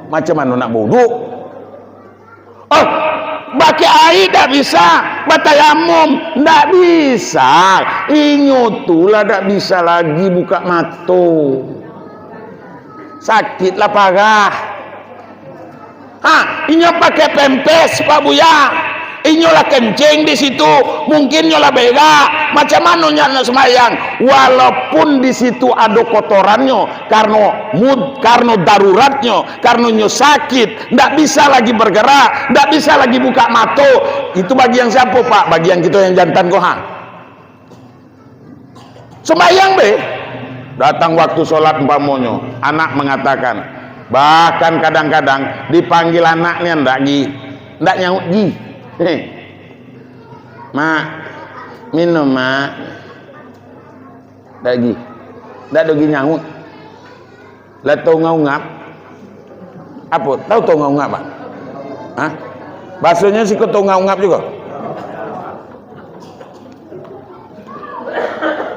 Macam mano nak bawuduk? Oh, bakeh aia dak bisa, batayamum dak bisa. Inyo tu lah dak bisa lagi bukak mato. Sakit lah parah. Ha, inyo pakai pempes, Pak Buya. Inyo lah kencing di situ, mungkin inyo lah berak. Macam mano nyo nak sumbayang? Walaupun di situ ado kotorannyo, karno mud-, karno daruratnyo, karno inyo sakit, ndak bisa lagi bergerak, ndak bisa lagi buka mato. Itu bagian siapo, Pak? Bagian kito yang jantan ko, ha? Sumbayang be. Datang waktu sholat umpamonyo, anak mengatakan, bahkan kadang-kadang dipanggil anak nian ndak gi, ndak nyaut gi. Heh. "Mak, minum, Mak." Ndak gi. Ndak dogi nyaut. Lah tau ungap-ungap? Apo? Tau tau ungap-ungap, Pak? Hah? Bahasonyo siko tau ungap-ungap jugo?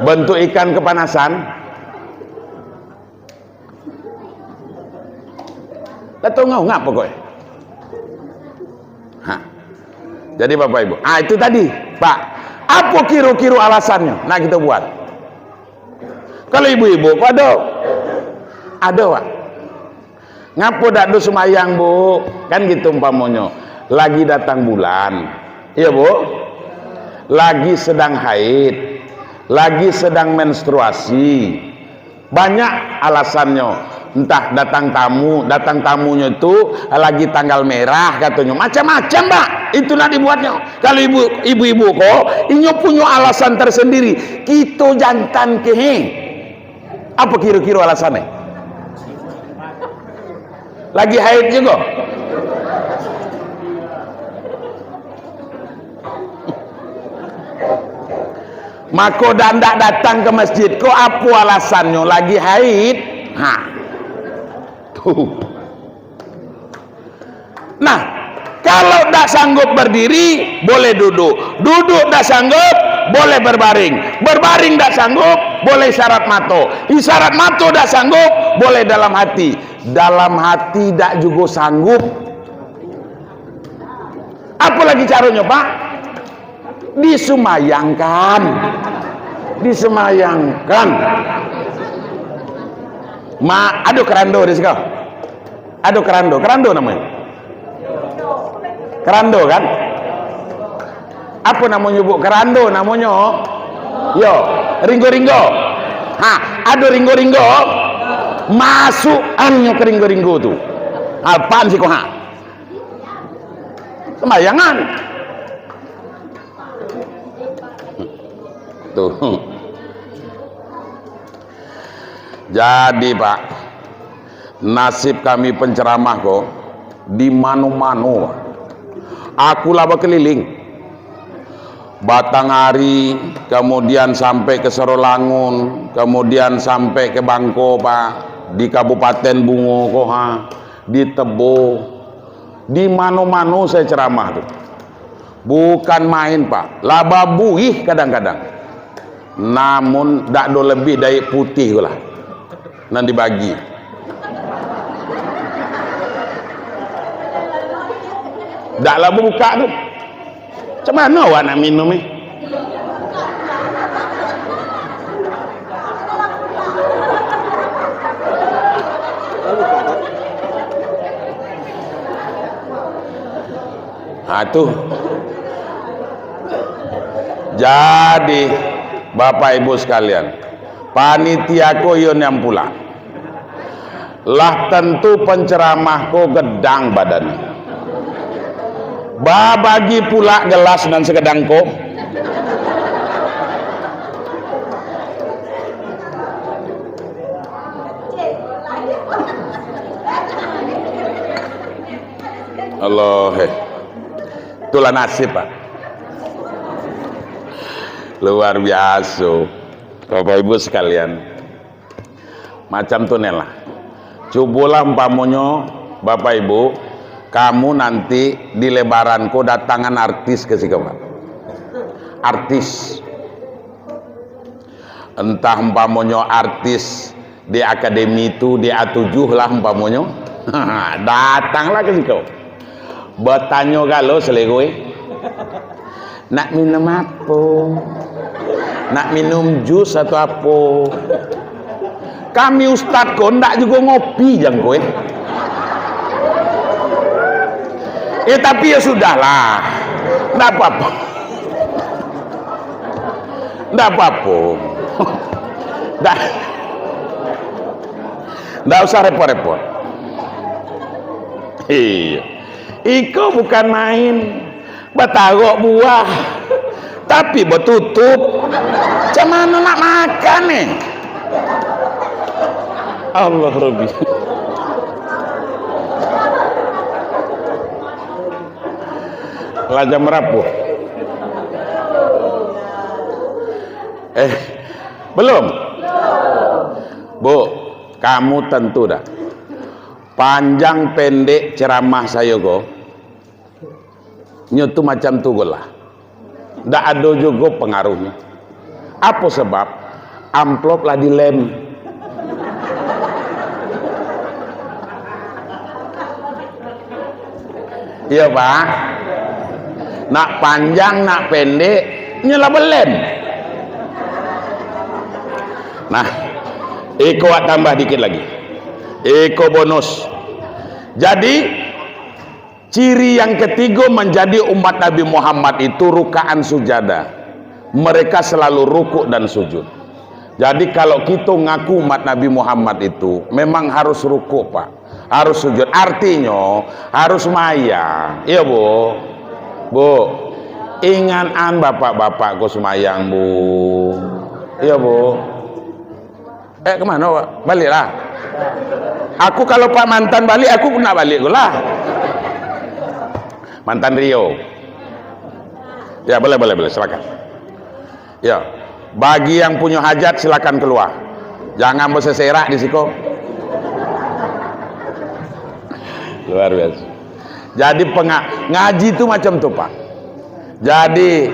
Bentuk ikan kepanasan. Lah tau ungap-ungap pokoknyo. Ha. Jadi Bapak Ibu, ah, itu tadi, Pak. Apo kiro-kiro alasannyo nak kito buat? Kalau ibu-ibu ko ado? Ado, Pak. "Ngapo dak do sumbayang, Bu?" Kan gitu umpamonyo. Lagi datang bulan. Iyo, Bu? Lagi sedang haid. Lagi sedang menstruasi. Banyak alasannyo. Entah datang tamu, datang tamunyo tu lagi tanggal merah katonyo. Macam-macam, Pak. Itu nak dibuatnyo. Kalau ibu, ibu-ibu ko, inyo punyo alasan tersendiri. Kito jantan ke, he. Apo kiro-kiro alasannyo? Lagi haid jugo? Mako, dak, ndak datang ka masjid ko, apo alasannyo? Lagi haid. Ha. Tu. Nah, kalau dak sanggup berdiri, boleh duduk. Duduk dak sanggup, boleh berbaring. Berbaring dak sanggup, boleh isyarat mato. Isyarat mato dak sanggup, boleh dalam hati. Dalam hati dak jugo sanggup. Apo lagi caronyo, Pak? Disumayangkan. Disumayangkan. Ma, ado kerando di siko? Ado kerando. Kerando namonyo? Kerando, kan? Apo namonyo, Bu? Kerando namonyo? Yo, ringgo-ringgo. Ha, ado ringgo-ringgo. Masuakannyo ka ringgo-ringgo tu. Apaan siko, ha? Sumbayangan. Tuh. Jadi, Pak, nasib kami penceramah ko di mano-mano, Pak. Aku lah bakeliling. Batanghari, kemudian sampai ke Sarolangun, kemudian sampai ke Bangko, Pak, di Kabupaten Bungo ko, ha, di Tebo, di mano-mano saya ceramah tu. Bukan main, Pak. Lah babuih kadang-kadang. Namun, dak ado lebih dari putih tu lah nan dibagi. Dak lah buka tu. Macam mano awak nak minum ni? Ha, tu. Jadi, Bapak Ibu sekalian, panitia ko iyo nian pula. Lah tantu penceramah ko gadang badan. Babagi pula gelas nan sagadang ko. Allah, eh. Itulah nasib, Pak. Luar biasa. Bapak Ibu sekalian, macam tu nian lah. Cubolah umpamonyo, Bapak Ibu, kamu nanti di lebaran ko datangan artis ka siko, Pak. Artis. Entah umpamonyo artis di akademi tu, di A tujuh lah umpamonyo. Datanglah ka siko. Batanyo galo selero, eh. Nak minum apo? Nak minum jus atau apo? Kami ustad ko ndak jugo ngopi jan ko, eh. Eh, tapi ya sudahlah. Ndak apa-apa. Ndak apa-apa. Ndak, ndak usah repot-repot. Iyo. Iko bukan main. Batarok buah, tapi batutup. Macam mano nak makan ni? Allah Rabbi. Lah jam barapo? Eh, belum? Bu, kamu tantu dah. Panjang pendek ceramah sayo ko, nyo tu macam tu ko lah. Ndak ado jugo pangaruhnyo. Apo sabab? Amplop lah dilem. Iyo, Pak. Nak panjang, nak pendek, nyo lah balem. Nah, iko wak tambah dikit lagi. Iko bonus. Jadi, ciri yang ketigo manjadi umat Nabi Muhammad itu rukaan sujada. Mereka selalu rukuk dan sujud. Jadi, kalau kito ngaku umat Nabi Muhammad itu, memang harus rukuk, Pak. Harus sujud. Artinyo, harus mayang. Iyo, Bu? Bu, ingat an bapak-bapak ko sumayang, Bu. Iyo, Bu? Eh, kemano, Pak? Baliaklah. Aku kalau Pak Mantan baliak, aku nak baliak jugo lah. Mantan Rio. Ya, boleh, boleh, boleh. Silakan. Ya. Bagi yang punyo hajat, silakan keluar. Jangan baseserak di siko. Luar biasa. Jadi, penga-, ngaji tu macam tu, Pak. Jadi,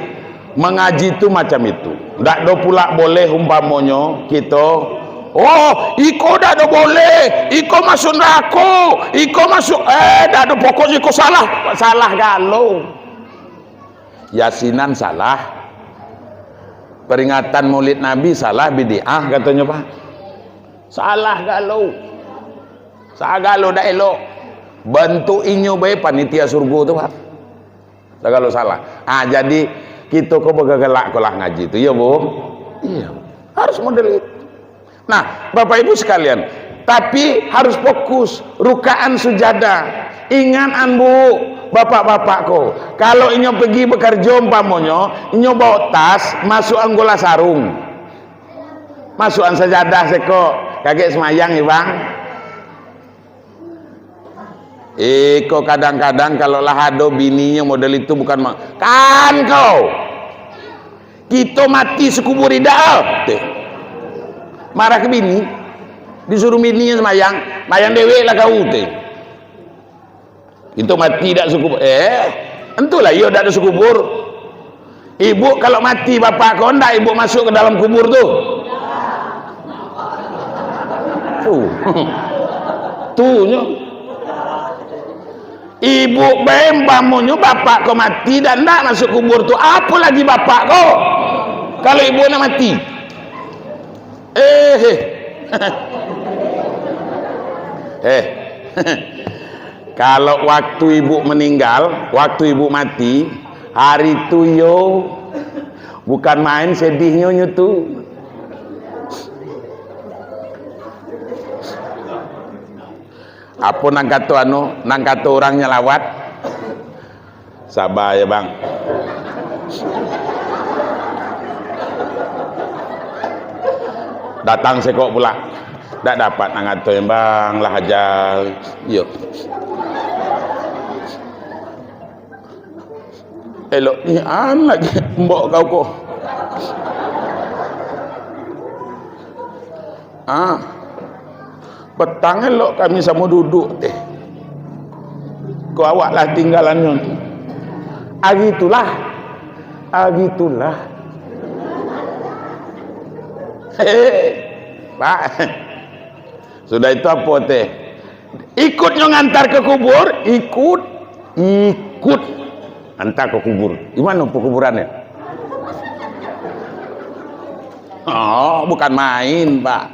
mangaji tu macam itu. Ndak do pulak boleh umpamonyo kito, "Oh, iko ndak do boleh, iko masuak narako, iko masuak," eh, ndak do, pokoknyo iko salah. Salah galo. Yasinan salah. Peringatan Maulid Nabi salah, bidiah katonyo, Pak. Salah galo. Sagalo ndak elok. Bantuak inyo bae panitia surgo tu, Pak. Sagalo salah. Ah, jadi, kito ko bagagalak ko lah ngaji tu, iyo, Bu? Iyo. Harus model itu. Nah, Bapak Ibu sekalian, tapi harus fokus, rukaan sujada. Ingat an, Bu, bapak-bapak ko, kalau inyo pigi bakarajo umpamonyo, inyo baok tas, masuak an golah sarung. Masuak an sajadah seko, kagek sumayang, Ibang. Iko kadang-kadang kalau lah ado bininyo model itu bukan ma-, kan kau. Kito mati sakubua indak, ah. Teh. Marah ka bini. Disuruah bininyo sumayang, mayang dewek lah kau, teh. Kito mati indak sakubua, eh. Tentulah iyo dak ado sakubur. Ibuk kalau mati bapak ko, ndak ibuk masuk ka dalam kubur tu? Tu. Tu nyo. Ibuk bae umpamonyo bapak ko mati, dak, ndak masuk kubur tu, apo lagi bapak ko? Kalau ibuk nak mati. Eh, eh. Eh. Kalau waktu ibuk maninggal, waktu ibuk mati, hari tu yo, bukan main sedihnyo nyo tu. Apo nan kato anu, nan kato urang nyalawat? Saba yo, Bang. Datang sekok pula. Dak dapat nan kato, Bang, lah aja. Yo. Elok nian lagi mbok kau ko. Ah. Petang elok kami samo duduak teh. Ko awak lah tinggalannyo tu. Ari itulah. Ari itulah. Hehe. Pak. Sudah itu apo teh? Ikutnyo ngantar ka kubur, ikut, ikut. Antar ka kubur. Di mano pakuburannyo? Oh, bukan main, Pak.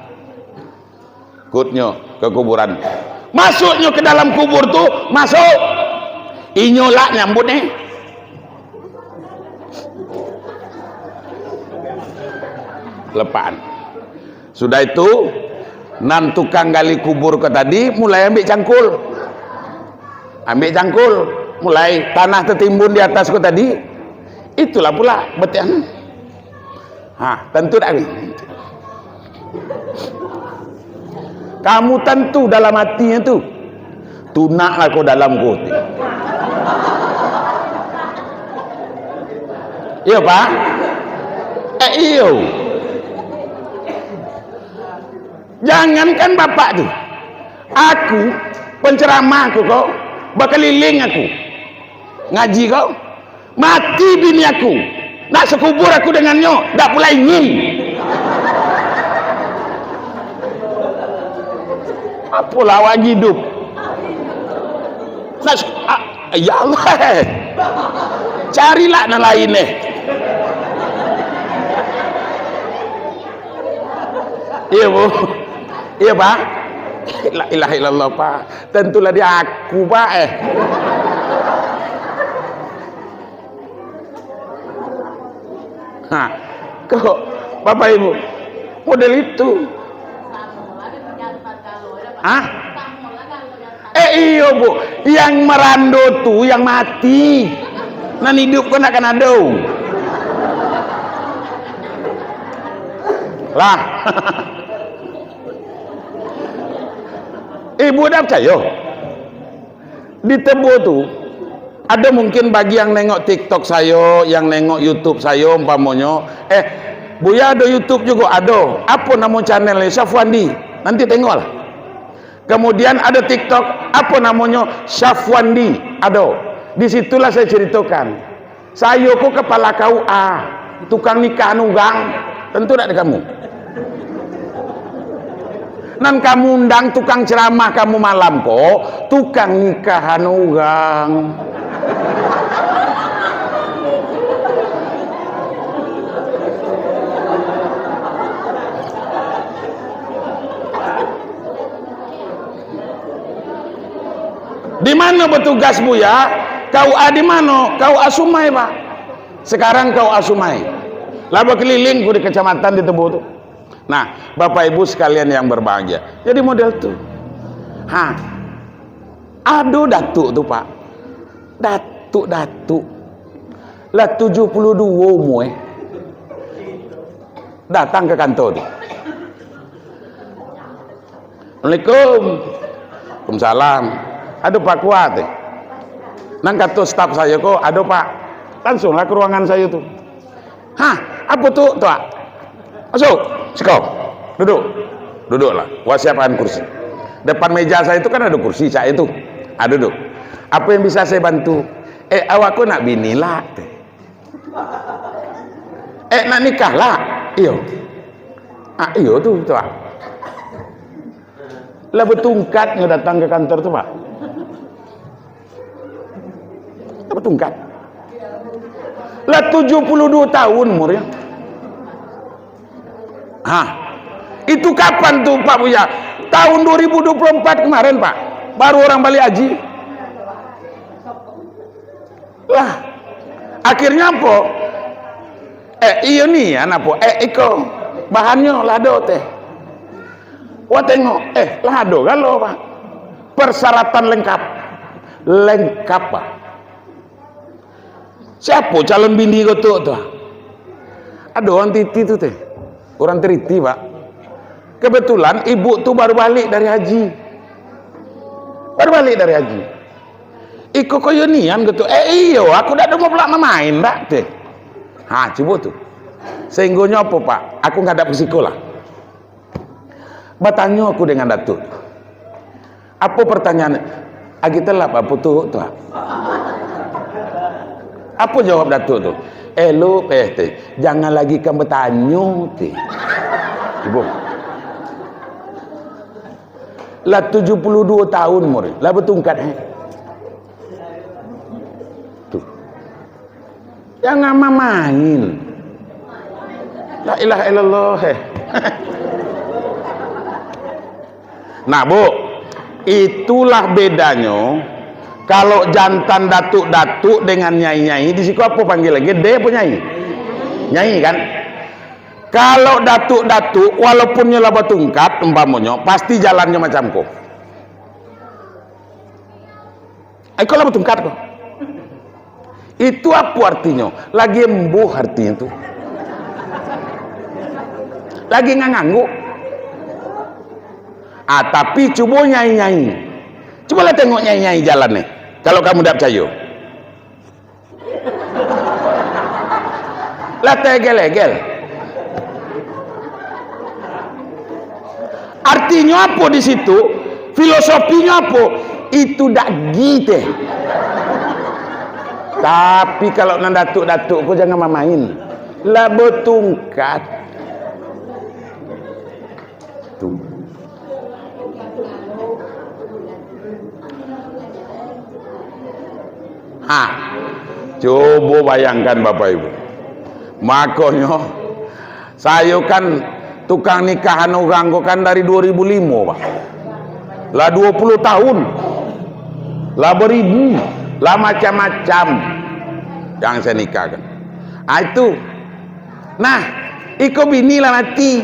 Ikutnyo ka kuburan. Masuknyo ka dalam kubur tu, masuk. Inyo lah nyambut, eh. Lepakan. Sudah itu, nan tukang gali kubur ko tadi mulai ambiak cangkul. Ambiak cangkul, mulai tanah tatimbun di atas ko tadi, itulah pula batian. Ha, tantu dak? Kamu tantu dalam atinyo tu. Tunaklah ko dalam ko. Iyo, Pak? Eh, iyo. Jangankan bapak tu. Aku, penceramah aku ko, bakaliling aku. Ngaji ko, mati bini aku. Nak sakubur aku dengannyo, dak pula ingin. Apolah awak hidup. Nak s-, a-, ya Allah, eh. Carilah nan lain, eh. Iyo, Bu. Iyo, Pak. La ilaha illallah, Pak. Tantulah di aku, Pak, eh. Ha, kok Bapak Ibu model itu? Hah? Eh, iyo, Bu. Yang marando tu yang mati. Nan iduik ko ndak kan ado. Lah. Ibu dak picayo? Di Tebo tu, ado mungkin bagi yang nengok TikTok sayo, yang nengok YouTube sayo, umpamonyo, eh, Buya ado YouTube jugo? Ado. Apo namo channelnyo? Syafwandi. Nanti tengoklah. Kemudian ado TikTok, apo namonyo? Syafwandi. Ado. Di situlah sayo caritokan. Sayo ko kapalo K U A, tukang nikahan urang, tantu dak dek kamu? Nan kamu undang tukang ceramah kamu malam ko, tukang nikahan urang. Di mano batugas Buya? K U A di mano? K U A Sumai, Pak. Sekarang K U A Sumai. Lah bakaliling ku di kacamatan di Tebo tu. Nah, Bapak Ibu sekalian yang berbahagia. Jadi model tu. Ha. Ado datuk tu, Pak. Datuk-datuk. Lah tujuh puluh duo umua, eh. Datang ka kantor tu. "Assalamualaikum." "Waalaikumsalam." "Ado Pak Kuat, eh?" "Nan kato staf sayo ko, ado, Pak." Langsunglah ka ruangan sayo tu. "Hah, apo tu, Tuak?" "Masuk, siko. Duduk." Duduklah. Wak siapkan kursi. Depan meja sayo tu kan ado kursi, cak itu. Ah, duduk. "Apo yang bisa sayo bantu?" Eh, awak ko nak bini lah, teh. Eh, nak nikah lah. Iyo. Ah, iyo tu, tu ah. Lah batungkat nyo datang ka kantor tu, Pak. Lah batungkat. Lah tujuah puluah duo tahun umurnyo. Hah. Itu kapan tu, Pak Buya? Tahun dua ribu dua puluh empat kemarin, Pak. Baru urang baliak haji. Lah, akhirnyo apo? Eh, iyo nian apo? Eh, iko, bahannyo lah ado, teh. Wah, tengok, eh, lah ado galo, Pak. Persyaratan lengkap. Lengkap, Pak. Siapo calon bini ko tu, tu? Ado urang titi tu, teh. Urang Tiriti, Pak. Kebetulan ibu tu baru balik dari haji. Baru balik dari haji. Iko ko iyo nian ko tu. Eh, iyo, aku dak domo pulak mamain, dak, teh. Ha, cubo tu. Sahinggonyo apo, Pak? Aku ngadap ka siko lah. Batanyo aku dengan Datuak. Apo pertanyaan? Agi telap apo tu, tu? Apo jawab Datuak tu? Elok, eh, teh. Jangan lagi kan batanyo, teh. Cubo. Lah tujuah puluah duo tahun umur, lah batungkat, eh. Tu. Jangan mamain. La ilaha illallah, eh. Nah, Bu, itulah bedanyo kalau jantan datuk-datuk dengan nyai-nyai, di siko apo panggilan? Gede apo nyai? Nyai, kan? Kalau datuk-datuk, walaupun nyo lah batungkat, umpamonyo, pasti jalannyo macam ko. Ai, kok lah batungkat ko? Itu apo artinyo? Lagi embuh artinyo tu. Lagi ngangangguk. Ah, tapi cubo nyai-nyai. Cubolah tengok nyai-nyai jalan ni. Kalau kamu dak picayo. Lah tegel-egel. Artinyo apo di situ? Filosofinyo apo? Itu dak gi teh. Tapi kalau nan datuk-datuk ko jangan mamain. Lah batungkat. Tu. Ha, cubo bayangkan, Bapak Ibu. Makonyo, sayo kan tukang nikahan urang ko kan dari dua ribu limo, Pak. Lah dua puluh tahun. Lah baribu, lah macam-macam yang saya nikahkan. Ah, itu. Nah, iko bini lah mati.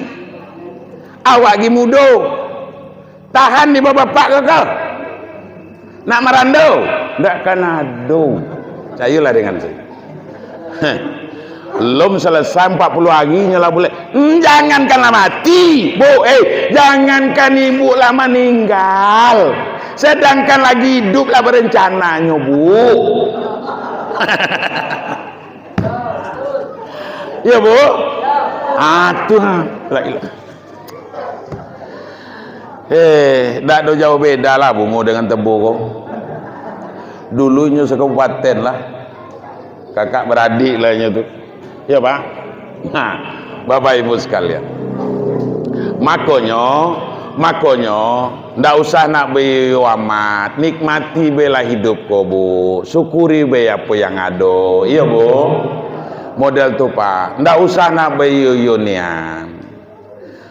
Awak gi mudo. Tahan di bawah bapak ko, ko. Nak marando? Ndak kan ado. Cayolah dengan saya. Heh. Lom salasai ampek puluah ari nyo lah bulek. Hmm, jangankanlah mati, Bu. Eh, jangankan ibu lah maninggal. Sedangkan lagi idup lah barencananyo, Bu. Ya, Bu? Ah, tu ha. La ilah. Eh, dak ado jauh beda lah bungo dengan tebu ko. Dulu inyo sakabupaten lah. Kakak beradik lah inyo tu. Ya, Pak? Nah, Bapak Ibu sekalian. Makonyo, makonyo, ndak usah nak baiyo-iyo amat. Nikmati be lah hidup ko, Bu. Syukuri be apo yang ado. Iyo, Bu? Model tu, Pak. Ndak usah nak baiyo-iyo nian.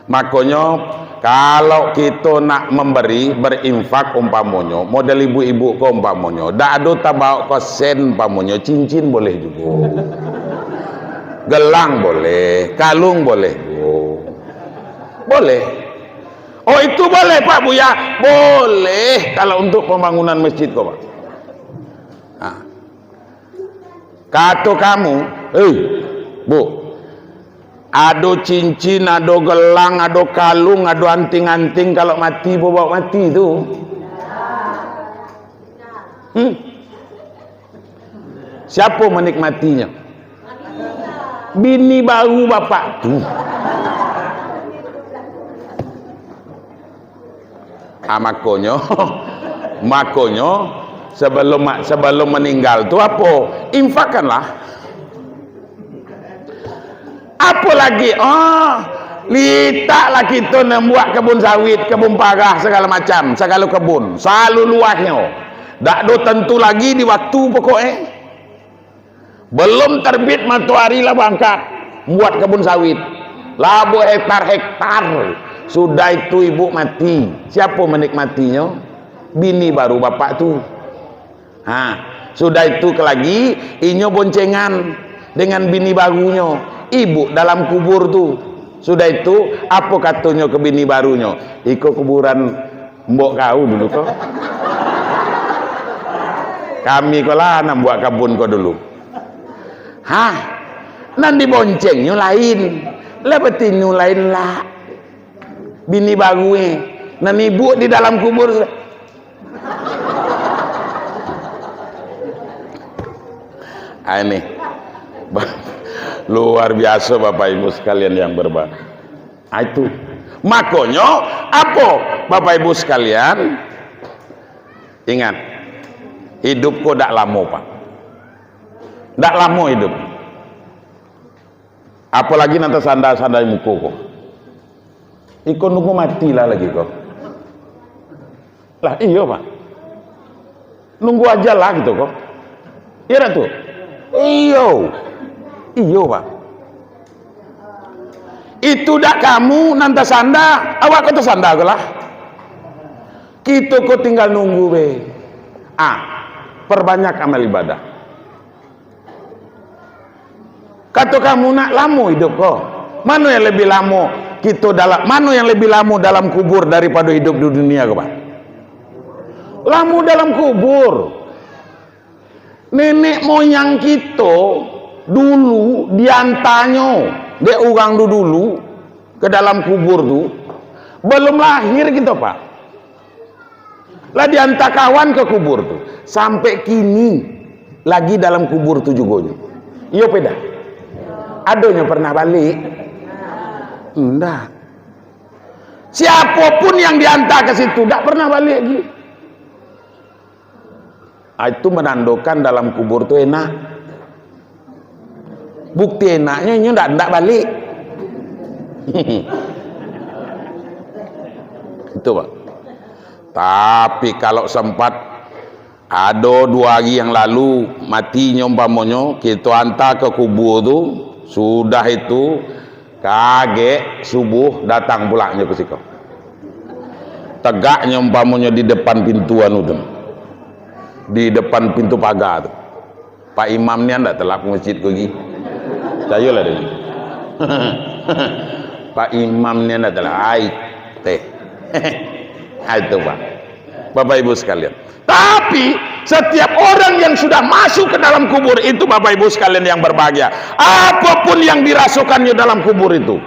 Makonyo, kalau kito nak mambari, barinfak umpamonyo, model ibu-ibu ko umpamonyo, dak ado tabao ko sen umpamonyo, cincin boleh jugo. Gelang boleh, kalung boleh jugo. Boleh. Oh, itu boleh, Pak Buya? Boleh, kalau untuk pambangunan masjid ko, Pak. Nah. Kato kamu, "Eh, Bu, ado cincin, ado gelang, ado kalung, ado anting-anting, kalau mati, Bu, bawa mati tu." Hmm. Siapo manikmatinyo? Bini baru bapak tu. Ah, makonyo, makonyo, Sabalum, sabalum maninggal tu apo? Infakkanlah. Apo lagi? Oh, litaklah kito nan buek kabun sawit, kabun parah, sagalo macam, sagalo kabun, saluluahnyo. Dak ado tantu lagi di waktu pokok e. Balum tarbit matoari lah baangkat, buek kabun sawit. Lah bahektar-hektar. Sudah itu ibu mati. Siapo manikmatinyo? Bini baru bapak tu. Ha, sudah itu ka lagi, inyo boncengan dengan bini barunyo, ibu dalam kubur tu. Sudah itu, apo katonyo ka bini barunyo? "Iko kuburan mbok kau dulu ko. Kami ko lah nan buek kabun ko dulu." Hah? Nan diboncengnyo lain. Lah batinu lain lah. Bini baru, eh. Nan ibu di dalam kubur. Ah, ini. Luar biasa, Bapak Ibu sekalian yang berbahagia. Ah, itu. Makonyo, apo, Bapak Ibu sekalian? Ingat, hidup ko dak lamo, Pak. Dak lamo hidup. Apolagi nan tasanda-sanda di muko ko. Iko nunggu mati lah lagi ko. Lah, iyo, Pak. Nunggu ajal lah gitu ko. Iyo dak tu? Iyo. Iyo, Pak. Itu dak kamu nan tasanda, awak ko tasanda ko lah. Kito ko tinggal nunggu be. Ah, perbanyak amal ibadah. Kato kamu, nak lamo idup ko. Mano yang lebih lamo kito dalam, mano yang lebih lamo dalam kubur daripado idup di dunia ko, Pak? Lamo dalam kubur. Nenek moyang kito dulu diantanyo dek urang dulu-dulu ka dalam kubur tu, balum lahir kito, Pak. Lah dianta kawan ka kubur tu. Sampai kini lagi dalam kubur tu jugonyo. Iyo, peda. Adonyo pernah balik? Ndak. Siapopun yang dianta ka situ, ndak pernah balik lagi. Ah, itu manandokan dalam kubur tu enak. Bukti enaknyo, inyo ndak, ndak balik. Itu, Pak. Tapi kalau sempat, ado duo hari yang lalu, matinyo umpamonyo, kito anta ka kubur tu, sudah itu, kagek subuh, datang pulaknyo ka siko. Tegaknyo umpamonyo di depan pintu anu tu, di depan pintu paga tu. Pak Imam nian ndak telah ka masjid ko gi. Cayolah deh. Pak Imam nian ndak telah. Ai, teh. Ah, itu, Pak. Bapak Ibu sekalian. Tapi, setiap orang yang sudah masuk ke dalam kubur itu, Bapak Ibu sekalian yang berbahagia, apapun yang dirasokannyo dalam kubur itu,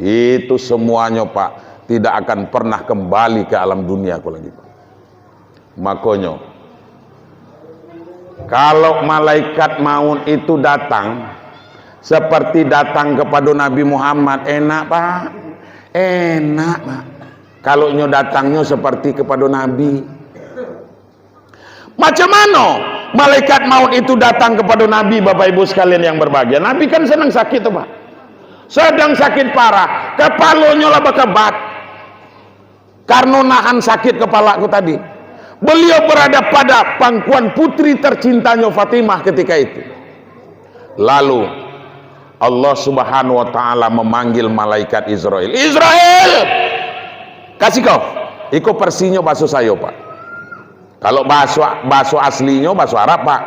itu semuanya, Pak, tidak akan pernah kembali ke alam dunia ko lagi, Pak. Makonyo, kalau malaikat maut itu datang, seperti datang kepada Nabi Muhammad, enak, Pak. Enak, Pak. Kalau nyo datangnyo seperti kepada Nabi. Macam mano malaikat maut itu datang kepada Nabi, Bapak Ibu sekalian yang berbahagia? Nabi kan sedang sakit tu, Pak. Sedang sakit parah. Kepalonyo lah bakebat. Karno nahan sakit kepala ko tadi. Beliau berada pada pangkuan putri tercintanyo Fatimah ketika itu. Lalu, Allah Subhanahu wa Ta'ala memanggil malaikat Izrail. "Izrail! Ka siko!" Iko persinyo baso sayo, Pak. Kalau baso, baso aslinyo, baso Arab, Pak.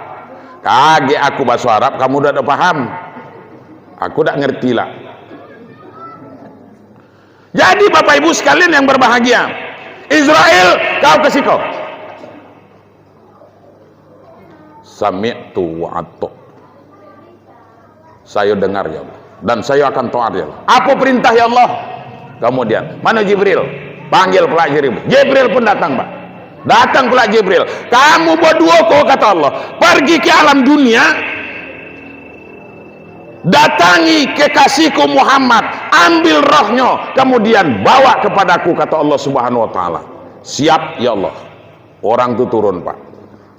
Kagek aku baso Arab, kamu dak, dak paham. Aku dak ngerti lah. Jadi, Bapak Ibu sekalian yang berbahagia, Izrail, kau ka siko. Sami'tu wa ato. Sayo dengar, ya Allah. Dan sayo akan taat, ya Allah. Apo perintah, ya Allah? Kemudian, mano Jibril? Panggil pulak Jibril. Jibril pun datang, Pak. Datang pulak Jibril. "Kamu baduo ko," kata Allah, "pergi ke alam dunia, datangi kekasihku Muhammad, ambil rohnyo, kemudian bawa kepadaku," kata Allah Subhanahu wa Ta'ala. "Siap, ya Allah." Orang tu turun, Pak.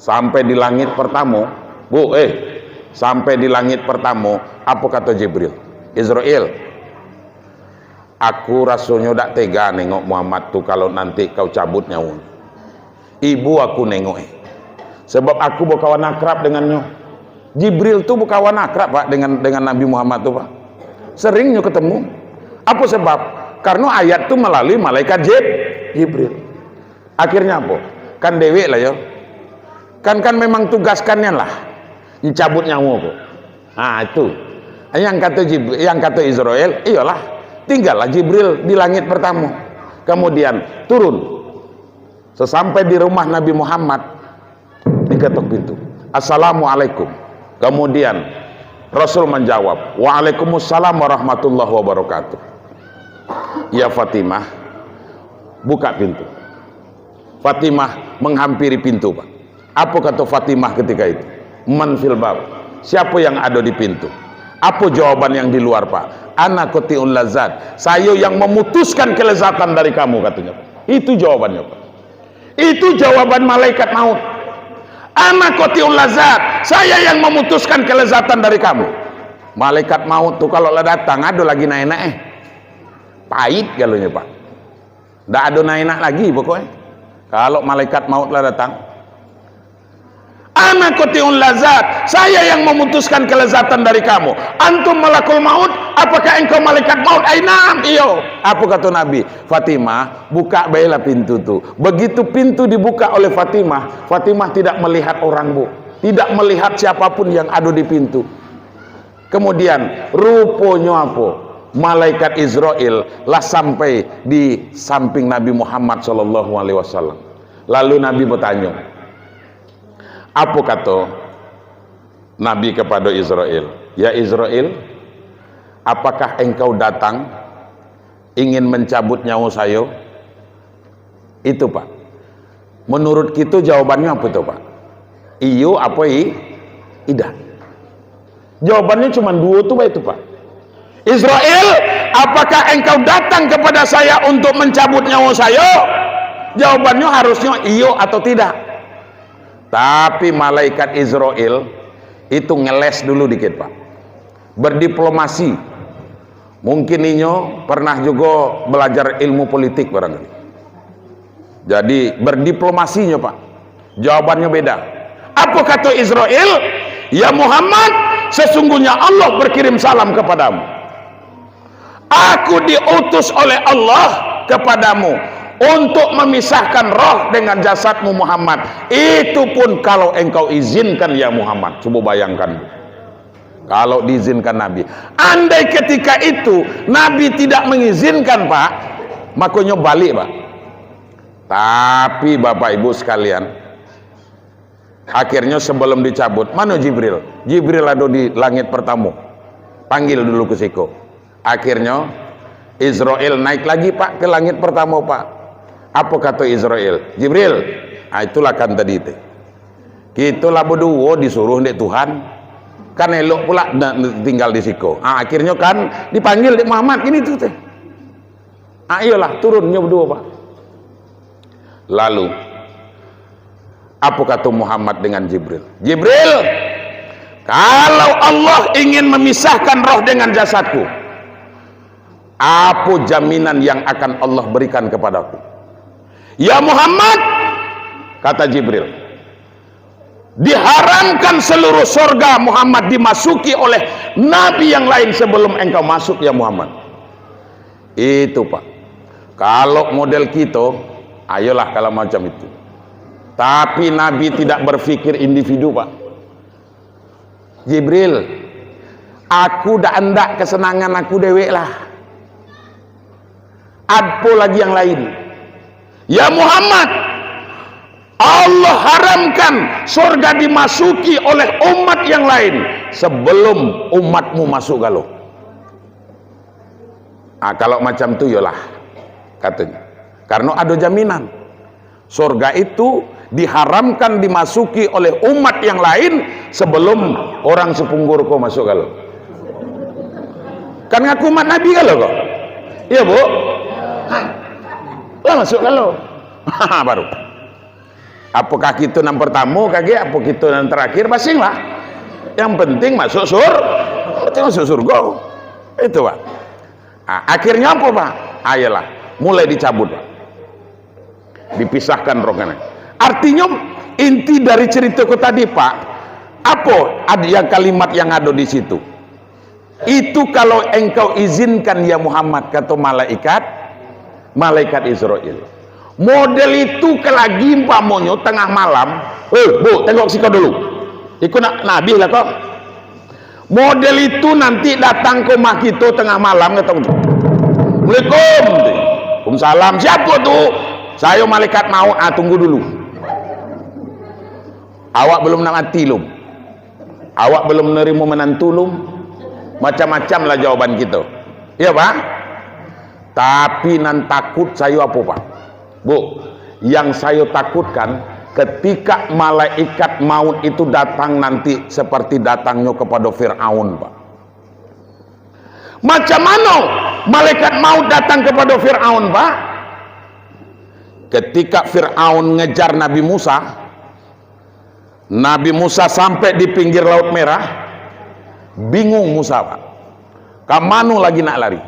Sampai di langit pertamo, Bu, eh, sampai di langit pertamo, apo kato Jibril? "Izrail, aku rasonyo dak tega nengok Muhammad tu kalau nanti kau cabut nyawo. Ibo aku nengok, eh. Sebab aku bakawan akrab dengannyo." Jibril tu bakawan akrab, Pak, dengan, dengan Nabi Muhammad tu, Pak. Seringnyo ketemu. Apo sebab? Karno ayat tu malalui malaikat Jib-, Jibril. Akhirnyo apo? Kan dewek lah yo. Kan, kan memang tugaskan nian lah. Ncabut nyawo ko. Ha, itu. Yang kato Jib-, yang kato Izrail, iyolah. Tinggallah Jibril di langit pertamo. Kemudian turun. Sesampai di rumah Nabi Muhammad, diketok pintu. "Assalamualaikum." Kemudian Rasul menjawab, "Waalaikumsalam warahmatullahi wabarakatuh." "Ya Fatimah, buka pintu." Fatimah menghampiri pintu, Pak. Apo kato Fatimah ketika itu? "Man fil bab?" Siapo yang ado di pintu? Apo jawaban yang di luar, Pak? "Ana qati'ul lazat." Sayo yang memutuskan kelezatan dari kamu, katonyo. Itu jawabannyo, Pak. Itu jawaban malaikat maut. "Ana qati'ul lazat." Sayo yang memutuskan kelezatan dari kamu. Malaikat maut tu kalau lah datang, ado lagi nak enak, eh. Pahit galonyo, Pak. Ndak ado nak enak lagi pokoknyo. Kalau malaikat maut lah datang. "Ana qati'ul lazat." Sayo yang memutuskan kelezatan dari kamu. "Antum malakul maut?" Apakah engkau malaikat maut? "Ai na'am, iyo." Apo kato Nabi? "Fatimah, buka baelah pintu tu." Begitu pintu dibuka oleh Fatimah, Fatimah tidak melihat orang, Bu. Tidak melihat siapapun yang ado di pintu. Kemudian, ruponyo apo? Malaikat Izrail lah sampai di samping Nabi Muhammad sallallahu alaihi wasallam. Lalu Nabi bertanya, apo kato Nabi kepada Izrail? "Ya Izrail, apakah engkau datang ingin mencabut nyawa sayo?" Itu, Pak. Menurut kito, jawabannya apa tu, Pak? Iyo apa i-, idak? Jawabannya cuma duo tu, Pak, itu, Pak. "Izrail, apakah engkau datang kepada saya untuk mencabut nyawa saya?" Jawabannya harusnya iyo atau tidak. Tapi malaikat Izrail itu ngeles dulu dikit, Pak. Berdiplomasi. Mungkin inyo pernah juga belajar ilmu politik barangkali. Jadi, berdiplomasinyo, Pak. Jawabannya beda. Apa kata Izrail? "Ya Muhammad, sesungguhnya Allah berkirim salam kepadamu. Aku diutus oleh Allah kepadamu untuk memisahkan roh dengan jasadmu, Muhammad. Itu pun kalau engkau izinkan, ya Muhammad." Coba bayangkan. Kalau diizinkan Nabi. Andai ketika itu Nabi tidak mengizinkan, Pak, makonyo balik, Pak. Tapi, Bapak Ibu sekalian, akhirnya sebelum dicabut, mano Jibril? Jibril ada di langit pertama. Panggil dulu ke siko. Akhirnya, Izrail naik lagi, Pak, ke langit pertama, Pak. Apa kata Izrail? "Jibril, ah, itulah kan tadi teh. Kito lah berdua disuruh dek Tuhan. Kan elok pula na-, tinggal di siko." Ah, akhirnya kan dipanggil dek Muhammad, gini tu teh. Ah, iyolah, turunnya berdua, Pak. Lalu, apa kata Muhammad dengan Jibril? "Jibril, kalau Allah ingin memisahkan roh dengan jasadku, apa jaminan yang akan Allah berikan kepadaku?" "Ya Muhammad," kata Jibril, "diharamkan seluruh sorga, Muhammad, dimasuki oleh nabi yang lain sebelum engkau masuk, ya Muhammad." Itu, Pak. Kalau model kito, ayolah kalau macam itu. Tapi Nabi tidak berpikir individu, Pak. "Jibril, aku dak andak kesenangan aku dewek lah. Apo lagi yang lain?" "Ya Muhammad, Allah haramkan sorga dimasuki oleh umat yang lain sebelum umatmu masuk galo." Ah, kalau macam tu, yolah, katanya. Karena ada jaminan. Sorga itu diharamkan dimasuki oleh umat yang lain sebelum orang Sipunggur ko masuk galo. Kan ngaku umat Nabi galo ko? Iya, Bu? Hah. Lah masuk galo. Baru. Apokah kito nan partamo kagek, apo kito nan tarakhir, basinglah. Yang penting masuk sur-, penting masuk surgo. Itu, Pak. Ah, akhirnyo apo, Pak? Ayolah, mulai dicabut, Pak. Dipisahkan roh kan. Artinyo, inti dari cerita ko tadi, Pak, apo ad-, yang kalimat yang ado di situ? "Itu kalau engkau izinkan, ya Muhammad," kato malaikat, malaikat Israel. Model itu ka lagi umpamonyo tangah malam, "Eh, Bu, tengok siko dulu. Iko nak, nak abih lah ko." Model itu nanti datang ka rumah kito tangah malam, kato, "Assalamualaikum." "Waalaikumsalam. Siapo tu?" "Sayo malaikat maut." "Ah, tunggu dulu. Awak balum nak mati, lum. Awak balum manarimo manantu, lum." Macam-macam lah jawaban kito. Iyo, Pak? Tapi nan takut sayo apo, Pak? Bu, yang sayo takutkan, ketika malaikat maut itu datang nanti seperti datangnyo kepada Firaun, Pak. Macam mano malaikat maut datang kepada Firaun, Pak? Ketika Firaun ngejar Nabi Musa, Nabi Musa sampai di pinggir Laut Merah, bingung Musa, Pak. Ka mano lagi nak lari?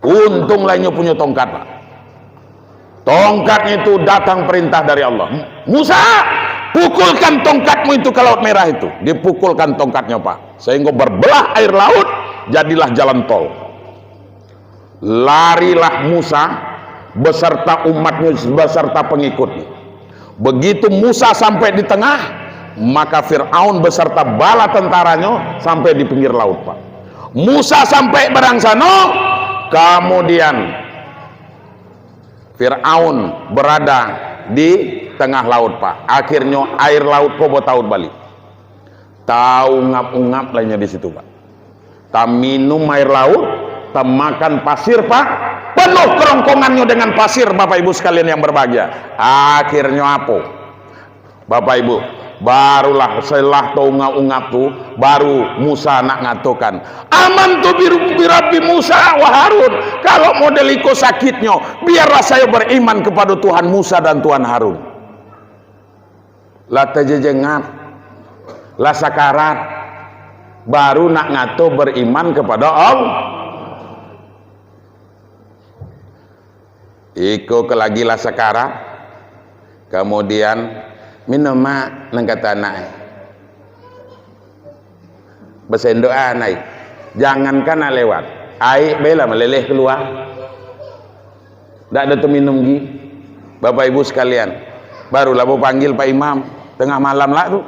Untung lah inyo punyo tongkat, Pak. Tongkatnyo itu datang perintah dari Allah. "Musa, pukulkan tongkatmu itu ke Laut Merah itu." Dipukulkan tongkatnyo, Pak. Sehingga berbelah air laut, jadilah jalan tol. Larilah Musa beserta umatnyo, beserta pengikutnyo. Begitu Musa sampai di tengah, maka Firaun beserta bala tentaranya sampai di pinggir laut, Pak. Musa sampai barang sano, kemudian Firaun berada di tengah laut, Pak. Akhirnya air laut ko bataut balik. Taungap-ungap lah inyo di situ, Pak. Taminum air laut, tamakan pasir, Pak. Penuh kerongkongannyo dengan pasir, Bapak Ibu sekalian yang berbahagia. Akhirnyo apo? Bapak Ibu, barulah setelah taungap-ungap tu, baru Musa nak ngatokan, "Amantu bi, bi Rabbi Musa wa Harun." Kalau model iko sakitnyo, biarlah sayo beriman kepada Tuhan Musa dan Tuhan Harun. Lah tajejengap, lah sakarat, baru nak ngato beriman kepada Allah. Iko ka lagi lah sakarat, kamudian, "Minum, Mak," nan kato anak. Basendokan ai. Jangankan nak lewat, aia bae lah maleleh kalua. Ndak ado taminum gi. Bapak Ibu sakalian, barulah bapanggil Pak Imam, tangah malam lah tu.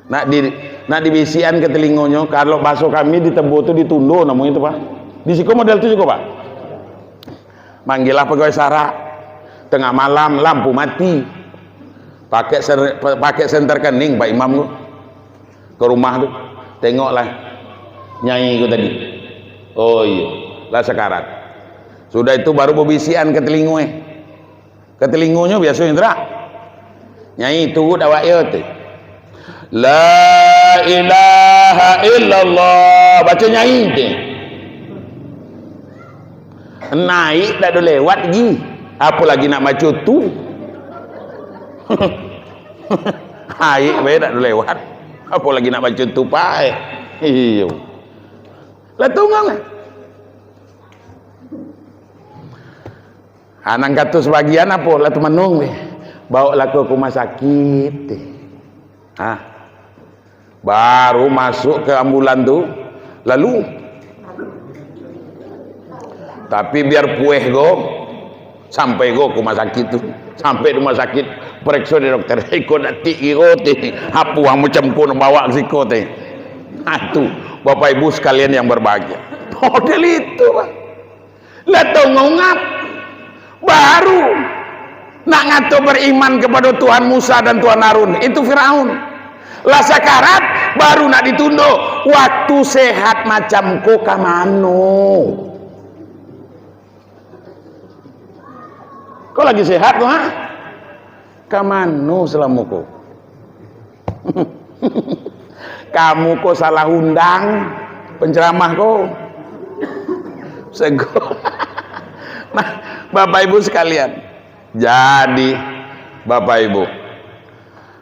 Nak di, nak dibisiakan ka talingonyo, kalau bahaso kami di Tebo tu ditundo namonyo tu, Pak. Di siko model tu juo, Pak. Manggillah pagawai sara. Tangah malam, lampu mati. Pakai sen-, pa-, pakai senter kening Pak Imam tu. Ka rumah tu. Tengoklah nyai ko tadi. Oh iyo, lah sakarat. Sudah itu baru babisiakan ka talingo, eh. Ka talingonyo biasonyo tu dak. Nyai turut awak iyo tu. "La ilaha illallah," baco nyai tu. Naik dak ado lewat gi. Apo lagi nak baco tu. Naik bae dak ado lewat. Apo lagi nak baco tu, Pak. Iyo. Lah tunggang lah. Ha, nan kato sabagian apo, lah tumanuang deh. Baoklah ka rumah sakit deh. Ha. Baru masuk ka ambulan tu, lalu. Tapi biar pueh go, sampai go ka rumah sakit tu. Sampai rumah sakit, parekso dek dokter. Iko dak tik kiro teh. Apo ang macam ko nak bawa ka siko teh. Ha, tu, Bapak Ibu sekalian yang berbahagia. Model itu, Pak. Lah taungap-ungap. Baru nak ngato beriman kepada Tuhan Musa dan Tuhan Harun. Itu Firaun. Lah sakarat, baru nak ditundo. Waktu sehat macam ko ka mano? Ko lagi sehat ko, ha? Ka mano salamo ko? Kamu ko salah undang penceramah ko. Sego. Nah, Bapak Ibu sekalian, jadi Bapak Ibu,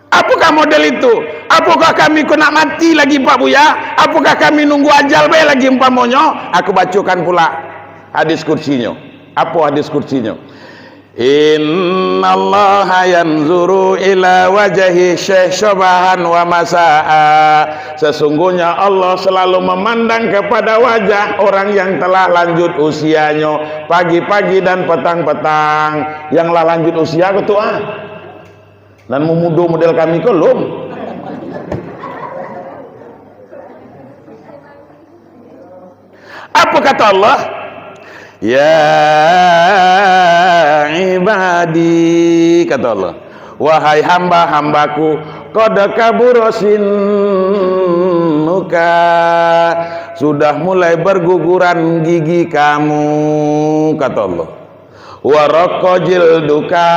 apokah model itu? Apokah kami ko nak mati lagi, Pak Buya? Apokah kami nunggu ajal bae lagi umpamonyo? Aku bacokan pula hadis kursinyo. Apo hadis kursinyo? "Innallaha yanzuru ila wajhi syekh syabahan wa masa'a." Sesungguhnya Allah selalu memandang kepada wajah orang yang telah lanjut usianyo, pagi-pagi dan petang-petang. Yang lah lanjut usia ko tu, ah. Nan mamudo model kami ko lom. Apa kata Allah? "Ya ibadi," kata Allah, "wahai hamba-hambaku, qad kabura sinnuka, sudah mulai berguguran gigi kamu," kata Allah. "Wa raqqa jilduka,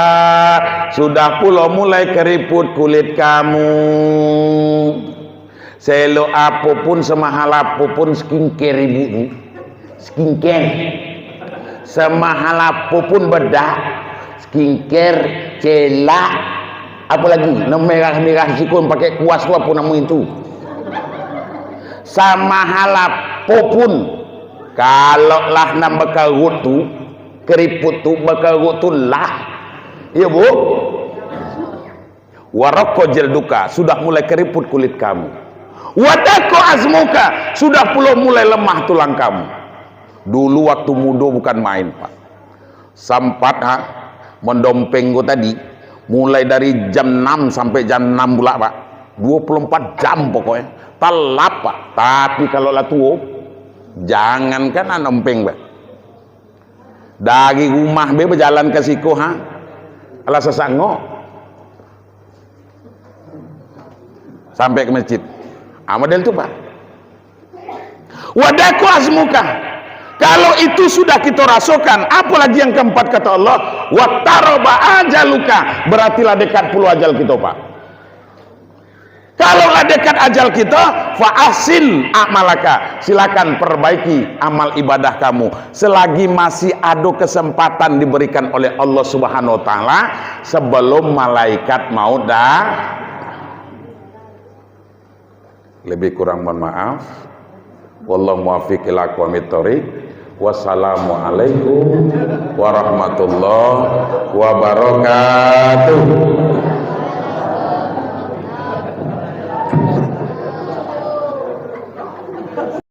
sudah pulo mulai keriput kulit kamu." Seelok apo pun, semahal apo pun skincare ibu tu, skincare, semahal apo pun bedak, skincare, celak, apo lagi, nan merah-merah siko pakai kuas tu, apo namo itu? Samahal apo pun, kalau lah nan bakarut tu, keriput tu, bakarut tu lah. Iyo, Bu? "Wa raqqa jilduka, sudah mulai keriput kulit kamu. Wa daqqa azmuka, sudah pulo mulai lemah tulang kamu." Dulu waktu mudo bukan main, Pak. Sampat, ha, mandompeng ko tadi, mulai dari jam enam sampai jam enam pula, Pak. Dua puluh empat jam pokoknya. Talap, Pak. Tapi kalau lah tuo, jangankan nak dompeng, Pak. Dari rumah be bajalan ka siko, ha. Alah sasak ngok. Sampai ke masjid. Ah, model tu, Pak. "Wa daqqa azmuka." Kalau itu sudah kita rasakan, apa lagi yang keempat kata Allah? "Wa qaraba ajaluka." Berarti lah dekat pulo ajal kita, Pak. Kalau lah dekat ajal kita, "Fa ahsin a'malaka." Silakan perbaiki amal ibadah kamu. Selagi masih ada kesempatan diberikan oleh Allah Subhanahu wa Ta'ala, sebelum malaikat maut dah. Lebih kurang mohon maaf. Wallahu muwaffiq ila aqwamit thoriq. Wassalamualaikum warahmatullahi wabarakatuh.